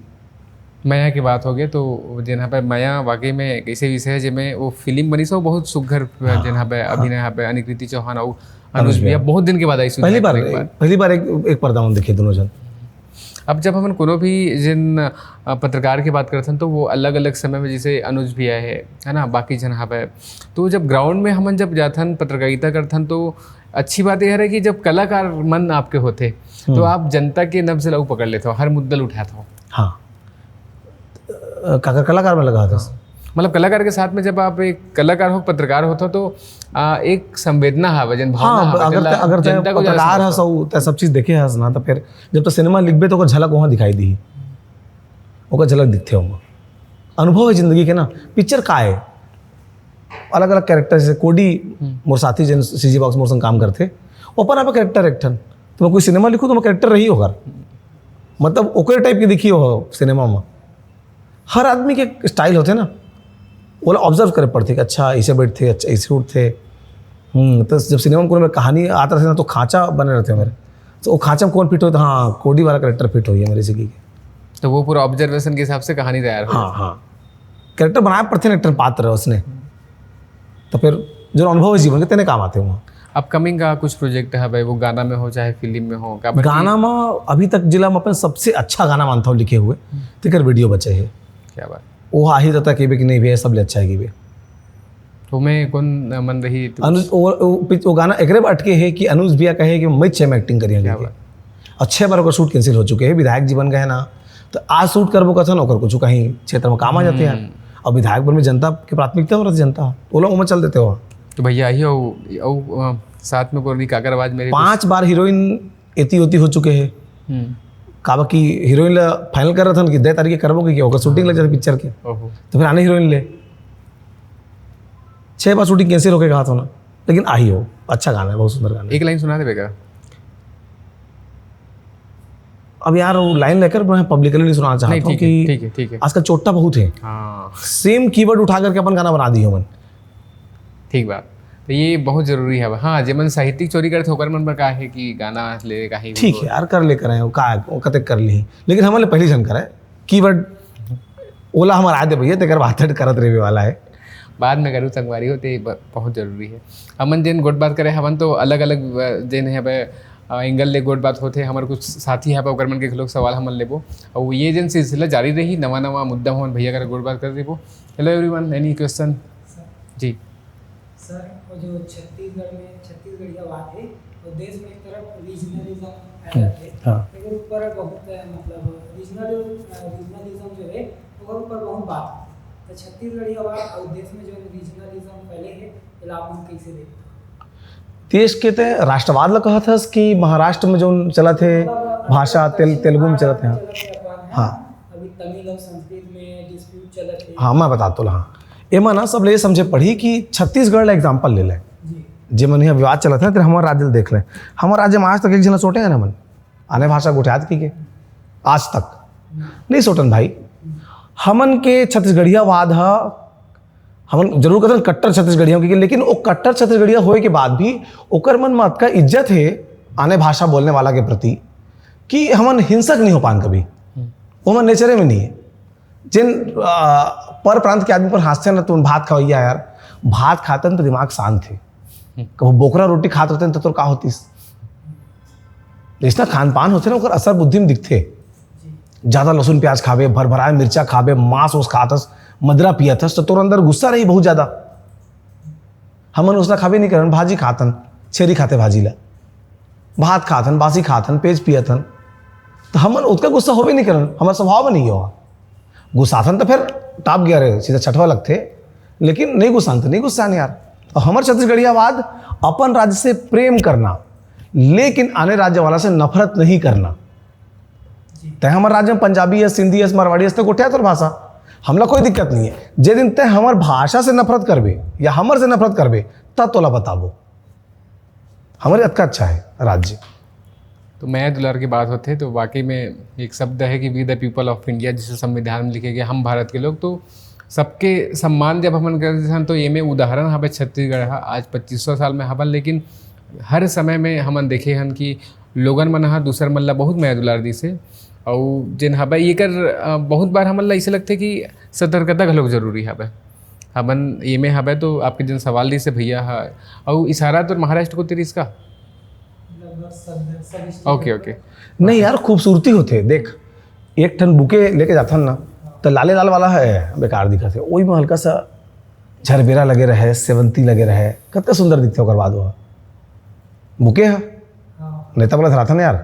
मया की बात हो गई तो जेन पे मया वाकई में एक ऐसे विषय है जेमे वो फिल्म बनी सो बहुत सुघर जेन पे अभिनय यहाँ पे अनिकृति चौहान और अनुज भैया बहुत दिन के बाद आई। पहली बार, पहली बार एक, एक पर्दा में देखे दोनों जन। अब जब हमन कोनो भी जिन अ, पत्रकार की बात करथन तो वो अलग अलग समय में जैसे अनुज भैया है, है ना, बाकी जन हवे, तो जब ग्राउंड में हमन जब जाथन पत्रकारिता करथन तो अच्छी बात यह है कि जब कलाकार मन आपके होथे तो आप जनता के नब्ज ला पकड़ लेते हो, हर मुद्दा ला उठाते हो। हाँ। अ, काकर कलाकार में लगा था। मतलब कलाकार के साथ में जब आप एक कलाकार हो, पत्रकार होता तो आ, एक संवेदना हवे, जन भावना हाँ, हवे, अगर जेन ला- अगर तैं जनता को पत्रकार जाना हस अउ तैं सब चीज देखे हस ना, तो फिर जब तो सिनेमा लिखबे तो ओकर झलक वहाँ दिखाई दी, ओकर झलक दिखथे ओमा। अनुभव है जिंदगी के ना, पिक्चर का है, अलग अलग कैरेक्टर, जैसे कोडी मोर साथी जन सीजी बॉक्स मोर संग काम करथे, वो अपन आप कैरेक्टर एक ठन, तो मैं कोई सिनेमा लिखूँ तो मैं कैरेक्टर रही ओकर, मतलब ओकरे टाइप के दिखी हो सिनेमा में। हर आदमी के स्टाइल होथे ना, ओला ऑब्जर्व करे पड़थे कि अच्छा ऐसे बैठथे, अच्छा ऐसे उठथे। हम्म, तो जब सिनेमा में कोनो में कहानी आत रथे ना तो खांचा बने रथे मेरे, तो वो खांचा में कौन फिट होता? हाँ, कोडी वाला कैरेक्टर फिट होई है मेरे सीखी के। तो वो पूरा ऑब्जर्वेशन के हिसाब से कहानी तैयार हो। हाँ हाँ, कैरेक्टर बनाए पड़थे ना, एक्टर पात्र है उसने, तो फिर जो अनुभव है जीवन के तेने काम आते हुआ। अपकमिंग का कुछ प्रोजेक्ट है भाई, वो गाना में हो चाहे फिल्म में हो, काबर कि- गाना में अभी तक जिला में अपन सबसे अच्छा गाना मानता हूँ लिखे हुए, तेकर वीडियो बचे है। क्या बात। वो आही रहता केबे कि नहीं भैया, सबले अच्छा है केबे। तो मैं कौन मन रही तो- अनु-, वो, वो, पिच-, वो गाना एकरे बर अटके है कि अनुज भैया कहे कि मैं छह में एक्टिंग करिए क्या लेके। बात। और छह बार ओकर शूट कैंसिल हो चुके हैं, विधायक जी बन गए ना, तो आज शूट करबो कथन ओकर कुछ कहीं क्षेत्र में काम आ जाते हैं यार। और विधायक बन में जनता की प्राथमिकता हो रहती, जनता, वो लोग ओमा चल देते हो। तो भैया आही हो, ओ, अ, साथ में कोई काकर आवाज मेरे पांच बार हीरोइन एती ओती हो चुके हैं। हम्म। काबर कि हीरोइन ला फाइनल कर रहा था कि दे तारीख के करबो कि ओकर शूटिंग लग जाते पिक्चर के, ओहो। तो फिर आने हीरोइन ले। छह बार शूटिंग कैंसिल होके कहा था ना, लेकिन आही हो, अच्छा गाना है, बहुत सुंदर गाना है। एक लाइन सुना देबे का? अब यार वो लाइन लेकर मैं पब्लिकली नहीं सुनाना नहीं, चाहता हूँ ठीक है, कि ठीक है, ठीक है। आजकल चोट्टा बहुत है, हाँ, सेम कीवर्ड उठा करके अपन गाना बना दिए मन। ठीक बात। तो ये बहुत जरूरी है। हाँ, जेमन साहित्यिक चोरी करते ओकर मन पर का है कि गाना ले का है ठीक है यार, कर ले करें, वो का, वो कते कर ली, लेकिन हमन ले पहली झन करे कीवर्ड ओला हमर आए दे भैया, तेकर बात करत रहे वाला है। बाद में करू संगवारी हो, ते ब-, बहुत जरूरी है। हमन जेन गोठ बात करे हवन तो अलग अलग जेन है एंगल ले गोठ बात होथे। हमर कुछ साथी है ओकर मन के घलोक सवाल हमन लेबो, और ये जेन सिलसिला जारी रही, नवा नवा मुद्दा हमन भैया कर गोठ बात कर देबो। Hello everyone, any question? जी। सर, वो जो छत्तीसगढ़ में छत्तीसगढ़िया बात है, वो देश में एक तरफ रीजनलिज्म फैला है, हाँ। लेकिन ऊपर बहुत, मतलब, रीजनल रीजनलिज्म जो है, ओकर ऊपर बहुत बात होता है। तो छत्तीसगढ़िया बात और देश में जो रीजनलिज्म फैले है, एला आप लोग कैसे देखते हो? देश के ते राष्ट्रवाद ला कहत हस कि महाराष्ट्र में जो चलत हे भाषा तेल-, तेलुगु में चलत हे? हाँ। हाँ। अभी तमिल और संस्कृत में डिस्प्यूट चलत है। हाँ, मैं बता तो हाँ। एमा ना सब ले समझे पढ़ी कि छत्तीसगढ़ ला एग्जाम्पल ले ले। जी। जे मन यहाँ विवाद चलत है, तेरे हमारे राज्य ला देख ले। हमारे राज्य में आज तक एक झन ला सोटे हैं ना मन, आने भाषा गोठियात की के आज तक नहीं सोटन भाई। हमन के छत्तीसगढ़ियावाद ह, हमन जरूर कहथन कट्टर छत्तीसगढ़िया के, लेकिन वो कट्टर छत्तीसगढ़िया होए के बाद भी ओकर मन में अतका इज्जत है आने भाषा बोलने वाला के प्रति कि हमन हिंसक नहीं हो पान कभी। वो हमर नेचरे में नहीं है। जिन आ, पर प्रांत के आदमी पर हंसते ना, तुम भात खवैया यार, भात खाते हैं तो दिमाग शांत है। कब बोकरा रोटी खात रहते हैं तो तोर का होतीस? जैसना खान पान होते ना, ओकर असर बुद्धि में दिखते। ज्यादा लहसुन प्याज खाबे, भर भराए मिर्चा खाबे, मांस ओस खातस, मदरा पियत हस, तो तोर अंदर गुस्सा रही बहुत ज्यादा। हमन उसला खाबे नहीं करन, भाजी खातन, छेरी खाते भाजी ला, भात खातन, बासी खातन, पेज पियतन, तो हमन उतका गुस्सा होबे नहीं करन, हमारा स्वभाव में नहीं हो। गुस्साथन तो फिर टॉप गियर है, सीधा छठवा लगते, लेकिन नहीं गुस्सान तो नहीं गुस्सान यार। तो हमारे छत्तीसगढ़ियावाद अपन राज्य से प्रेम करना, लेकिन आने राज्य वाला से नफरत नहीं करना। तय हमारे राज्य में पंजाबी है, सिंधी है, मारवाड़ी है, तो गोठिया तोर भाषा, हमला कोई दिक्कत नहीं है। जे दिन तय हमारे भाषा से नफरत करबे या हमर से नफरत करबे, तब तोला बताबो। हमारे अतका अच्छा है राज्य। तो मया दुलार की बात होते तो वाकई में एक शब्द है कि we the people of India, जिसे संविधान में लिखे गए हम भारत के लोग। तो सबके सम्मान जब हमन करते हैं तो ये में उदाहरण हवे छत्तीसगढ़ हा। आज पच्चीस सौ साल में हवन, लेकिन हर समय में हमन देखे हन कि लोगन मन हा दूसर मन ला बहुत मया दुलार दिसे। अउ जेन हवे एकर बहुत बार हमन ला ऐसे लगते कि सतर्कता घलोक जरूरी हवे। हमन ये में हवे तो आपके जेन सवाल दिसे भैया हा, अउ इशारा तो महाराष्ट्र को तेरी इसका। ओके ओके। नहीं यार, खूबसूरती होते। देख, एक ठन बुके लेके जाथन ना, तो लाले लाल वाला है, बेकार दिखत है। वही में हल्का सा झरबेरा लगे रहे, सेवंती लगे रहे, कतका सुंदर दिखते ओकर बाद वो बुके है। नेता वाला धराथन यार।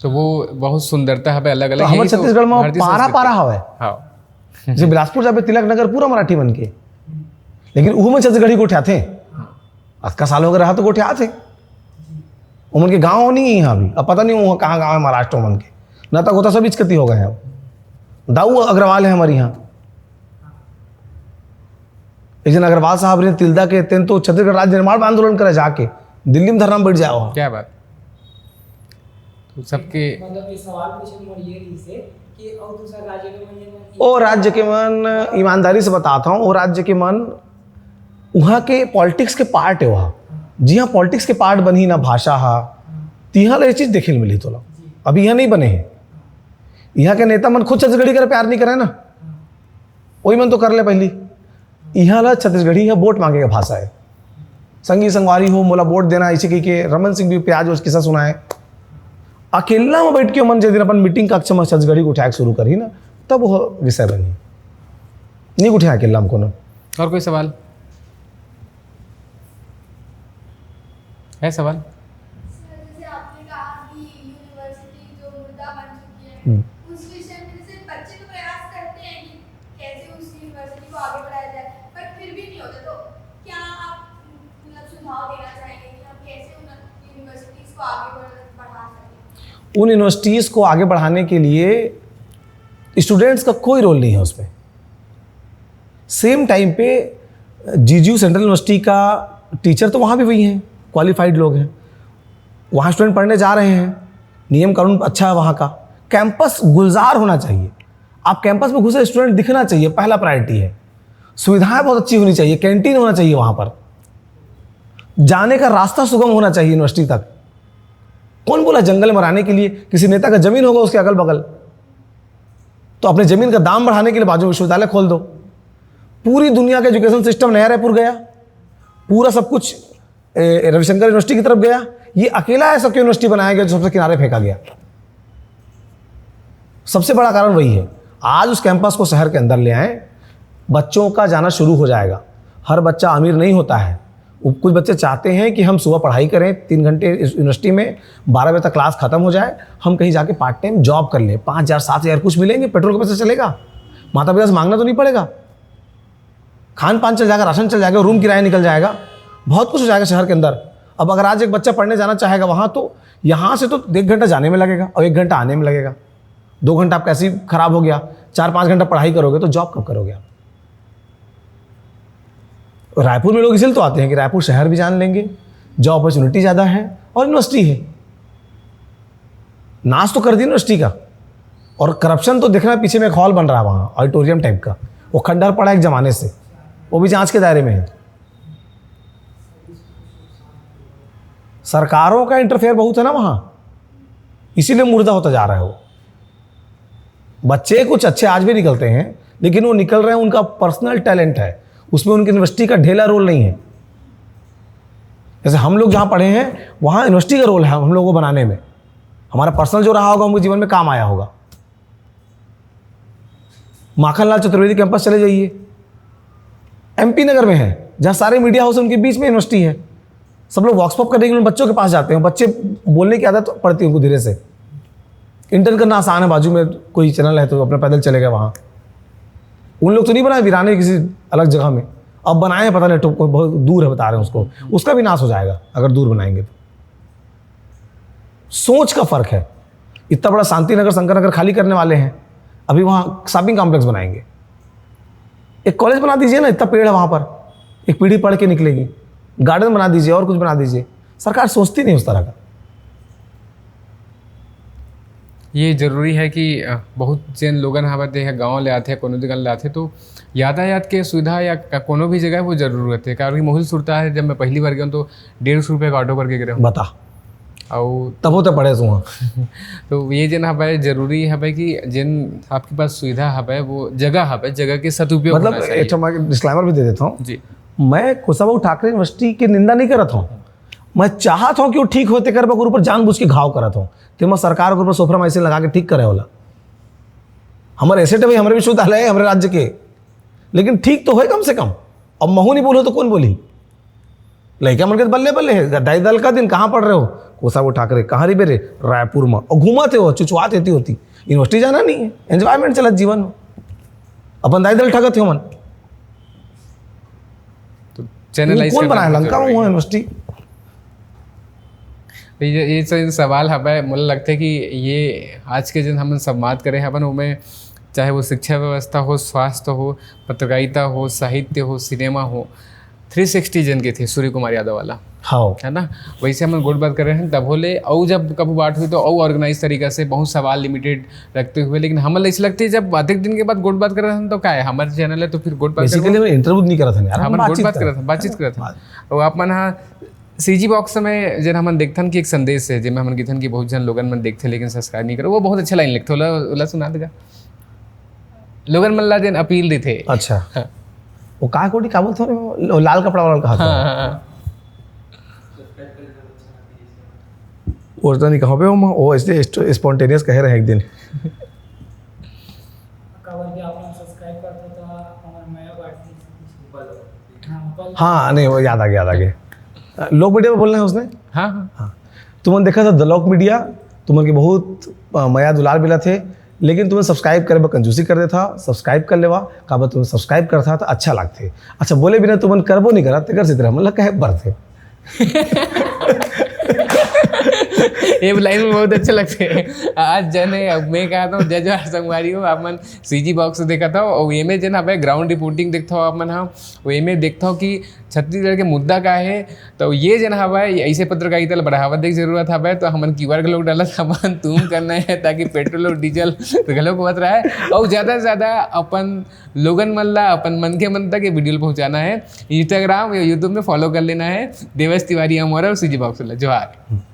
तो वो बहुत सुंदरता हवे अलग अलग। तो हमर छत्तीसगढ़ में पारा पारा हवे। हाँ। जैसे बिलासपुर जाबे, तिलक नगर पूरा मराठी मन के, लेकिन उहू में छत्तीसगढ़ी गोठियाथे। अतका साल हो गए रहा तो गोठियाथे। उमन के गांव नहीं है यहाँ अभी। अब पता नहीं वो कहाँ गांव है महाराष्ट्र उमन के। ना तक होता सब इचकती हो गए हैं। दाऊ अग्रवाल है हमारे यहाँ। एक जन अग्रवाल साहब रहे तिल्दा के, तेन तो छत्तीसगढ़ राज्य निर्माण आंदोलन करे जाके दिल्ली में धरना में बैठ जाओ। क्या बात। तो सबके मतलब ये सवाल पूछे मोर ये रही से कि और दूसरा राज्य के मन ओ राज्य के मन ईमानदारी से बताता हूँ, ओ राज्य के मन वहाँ के पॉलिटिक्स के पार्ट है। वहाँ जी हाँ, पॉलिटिक्स के पार्ट बनी ना भाषा हा, तिहा ले चीज देखे मिली तोला। अभी यहाँ नहीं बने हैं। यहाँ के नेता मन खुद छत्तीसगढ़ी कर प्यार नहीं करे ना, वही मन तो कर ले पहली। यहाँ ला छत्तीसगढ़ी है, वोट मांगे का भाषा है। संगी संगवारी हो, मोला वोट देना, ऐसे कह के रमन सिंह भी प्याज वो किस्सा सुनाए। अकेला में बैठ के मन जे दिन अपन मीटिंग कक्ष में छत्तीसगढ़ी को उठाए शुरू करी ना, तब वो विषय बनी। नहीं उठे अकेला में कोनो। और कोई सवाल है? सवाल। उन यूनिवर्सिटीज़ को आगे बढ़ाने के लिए स्टूडेंट्स का कोई रोल नहीं है उसमें। सेम टाइम पे जीजीयू सेंट्रल यूनिवर्सिटी का टीचर तो वहाँ भी वही हैं, क्वालिफाइड लोग हैं, वहाँ स्टूडेंट पढ़ने जा रहे हैं, नियम कानून अच्छा है वहाँ का। कैंपस गुलजार होना चाहिए। आप कैंपस में घुसे स्टूडेंट दिखना चाहिए, पहला प्रायोरिटी है। सुविधाएं बहुत अच्छी होनी चाहिए, कैंटीन होना चाहिए वहाँ पर, जाने का रास्ता सुगम होना चाहिए यूनिवर्सिटी तक। कौन बोला जंगल में रहने के लिए? किसी नेता का जमीन होगा उसके अगल बगल, तो अपने जमीन का दाम बढ़ाने के लिए बाजू विश्वविद्यालय खोल दो। पूरी दुनिया का एजुकेशन सिस्टम नया रायपुर गया, पूरा सब कुछ रविशंकर यूनिवर्सिटी की तरफ गया। ये अकेला ऐसा क्यों यूनिवर्सिटी बनाया गया जो सबसे किनारे फेंका गया? सबसे बड़ा कारण वही है। आज उस कैंपस को शहर के अंदर ले आए, बच्चों का जाना शुरू हो जाएगा। हर बच्चा अमीर नहीं होता है। कुछ बच्चे चाहते हैं कि हम सुबह पढ़ाई करें तीन घंटे यूनिवर्सिटी में, बारह बजे तक क्लास खत्म हो जाए, हम कहीं जाके पार्ट टाइम जॉब कर लें, पाँच हज़ार सात हज़ार कुछ मिलेंगे, पेट्रोल का पैसा चलेगा, माता पिता से मांगना तो नहीं पड़ेगा, खान पान चल जाएगा, राशन चल जाएगा, रूम किराया निकल जाएगा, बहुत कुछ हो जाएगा शहर के अंदर। अब अगर आज एक बच्चा पढ़ने जाना चाहेगा वहाँ, तो यहाँ से तो एक घंटा जाने में लगेगा और एक घंटा आने में लगेगा। दो घंटा आपका ऐसे ही खराब हो गया, चार पाँच घंटा पढ़ाई करोगे तो जॉब कब करोगे आप? रायपुर में लोग इसलिए तो आते हैं कि रायपुर शहर भी जान लेंगे, जॉब अपॉर्चुनिटी ज़्यादा है और यूनिवर्सिटी है। नाश तो कर दी यूनिवर्सिटी का, और करप्शन तो देखना, पीछे में एक हॉल बन रहा है वहाँ, ऑडिटोरियम टाइप का, वो खंडहर पड़ा एक ज़माने से, वो भी जांच के दायरे में है। सरकारों का इंटरफेयर बहुत है ना वहाँ, इसीलिए मुर्दा होता जा रहा है वो। बच्चे कुछ अच्छे आज भी निकलते हैं, लेकिन वो निकल रहे हैं, उनका पर्सनल टैलेंट है, उसमें उनकी यूनिवर्सिटी का ढेला रोल नहीं है। जैसे हम लोग जहाँ पढ़े हैं, वहाँ यूनिवर्सिटी का रोल है हम लोगों को बनाने में। हमारा पर्सनल जो रहा होगा, उनके जीवन में काम आया होगा। माखन लाल चतुर्वेदी कैंपस चले जाइए, एमपी नगर में है, जहाँ सारे मीडिया हाउस, उनके बीच में यूनिवर्सिटी है। सब लोग वॉक्स पॉप करने के लिए बच्चों के पास जाते हैं, बच्चे बोलने की आदत पड़ती है उनको धीरे से। इंटर्न करना आसान है, बाजू में कोई चैनल है तो अपना पैदल चले गए वहाँ। उन लोग तो नहीं बनाए वीराने किसी अलग जगह में, अब बनाए हैं, पता नहीं तो कोई बहुत दूर है, बता रहे हैं उसको, उसका भी नाश हो जाएगा अगर दूर बनाएंगे तो। सोच का फर्क है। इतना बड़ा शांति नगर, शंकर नगर खाली करने वाले हैं, अभी वहाँ शॉपिंग कॉम्प्लेक्स बनाएंगे। एक कॉलेज बना दीजिए ना, इतना पेड़ है वहाँ पर, एक पीढ़ी पढ़ के निकलेगी। गार्डन बना दीजिए और कुछ बना दीजिए। सरकार सोचती नहीं उस तरह का। ये जरूरी है कि अ, बहुत जन लोगन हवय, ते ह गाँव ले आथे, कोनो जगह ले आथे, तो यातायात के सुविधा या क- कोनो भी जगह वो जरूर रहते, कारण कि मुहिल सुरता है, जब मैं पहली बार गया हूँ तो डेढ़ सौ रुपये का ऑटो करके गया हूँ। बता, और तब होते पड़े सुहा। तो ये जन हवय, जरूरी हवय कि जन आपके पास सुविधा हवय, वो जगह हवय, जगह के सदुपयोग मतलब होना चाहिए। एक ठो मैं डिस्क्लेमर भी दे देता हूँ। जी। मैं कुशाभाऊ ठाकरे यूनिवर्सिटी की निंदा नहीं करत हूँ, मैं चाहत हूँ कि वो ठीक होते कर ओकर ऊपर जानबूझ के घाव करत हूँ। ते मैं सरकार के ऊपर सोफरामाइसिन लगा के ठीक करे वाला, हमारे एसेट है भाई, हमारे विश्वविद्यालय है, हमारे राज्य के, लेकिन ठीक तो होए कम से कम। अब महू नहीं बोलो तो कौन बोली? लइका मन के बल्ले बल्ले है, दाई दल का दिन कहाँ पढ़ रहे हो? कुशाभाऊ ठाकरे कहाँ रही बेरे? रायपुर में। और घूमत है वो, चुचवात हेती होती। यूनिवर्सिटी जाना नहीं है, एंजॉयमेंट चलत जीवन में। अपन दाई दल ठगत हो मन। तो चैनल वो कौन बनाया? लंका में हुआ यूनिवर्सिटी। ये ये सब सवाल हवय, मोला लगथे कि ये आज के जन हमन संवाद करे हवन, ओमे चाहे वो शिक्षा व्यवस्था हो, स्वास्थ्य हो, पत्रकारिता हो, साहित्य हो, सिनेमा हो, थ्री सिक्सटी जन के थे सूर्य कुमार यादव वाला, हाँ, है ना? वैसे हमन गोठ बात करे हन तभो ले, अउ जब कभू बात हुई तो अउ ऑर्गेनाइज तरीका से बहुत सवाल लिमिटेड रखते हुए, लेकिन हमन ऐसे लगते जब अधिक दिन के बाद गोठ बात करे हन तो का है, हमारे चैनल है तो फिर गोठ बात करबो। बेसिकली मैं इंटरव्यू नहीं करत हन यार, हम हमन गोठ बातचीत बात करत करत हन, बातचीत करत हन। और आप मन हा सीजी बॉक्स में जेन हमन देखथन कि एक संदेश है, जेमे हमन किथन कि बहुत जन लोगन मन देखथे लेकिन सब्सक्राइब नहीं करे, वो बहुत अच्छा लाइन लिखथे, ओला ओला सुना देगा। लोगन मन ला जेन अपील देथे। अच्छा, वो का कोटी का बोलथे रे? वो लाल कपड़ा वाला कहा था। हाँ, हाँ, हाँ। वो तो नहीं कहाँ पे हो, वो ऐसे स्पॉन्टेनियस कहे रहे एक दिन। काबर कि आप मन सब्सक्राइब करते हो तो हमार मया बढ़ती। हाँ, बल- हाँ, नहीं, वो याद आ गया, याद आ गया। लोक मीडिया में बोलना है उसने। हाँ, हाँ। हाँ, तुमन देखा था द लोक मीडिया, तुमन के बहुत अ, मया दुलार मिला थे, लेकिन तुमन सब्सक्राइब करे बर कंजूसी कर देथा। सब्सक्राइब कर लेवा, काबर तुमन सब्सक्राइब करथा तो अच्छा लागथे। अच्छा, बोले बिना तुमन करबो नहीं करा, तेकर से तेरा मन ला कहे बर थे। ये लाइन में बहुत अच्छा लगथे। आज जने, अब मैं कहता हूँ, जय जोहार संगवारी हो, आप मन सीजी बॉक्स देखत हो, और एमे जन हवे ग्राउंड रिपोर्टिंग देखत हो आप मन, हाँ, वो एमे देखत हो कि छत्तीसगढ़ के मुद्दा का है। तो ये जन हवे, ऐसे पत्रकारिता ला बढ़ावा दे के जरूरत हवे, तो हमन क्यूआर घलोक डालत हवन, तुम करना है, ताकि पेट्रोल और डीजल घलोक होत रहे, और ज्यादा से ज्यादा अपन लोगन मन ला, अपन मनखे मन तक ये वीडियो ला पहुंचाना है। इंस्टाग्राम या यूट्यूब में फॉलो कर लेना है देवेश तिवारी अमोरा और सीजी बॉक्स ला। जोहार।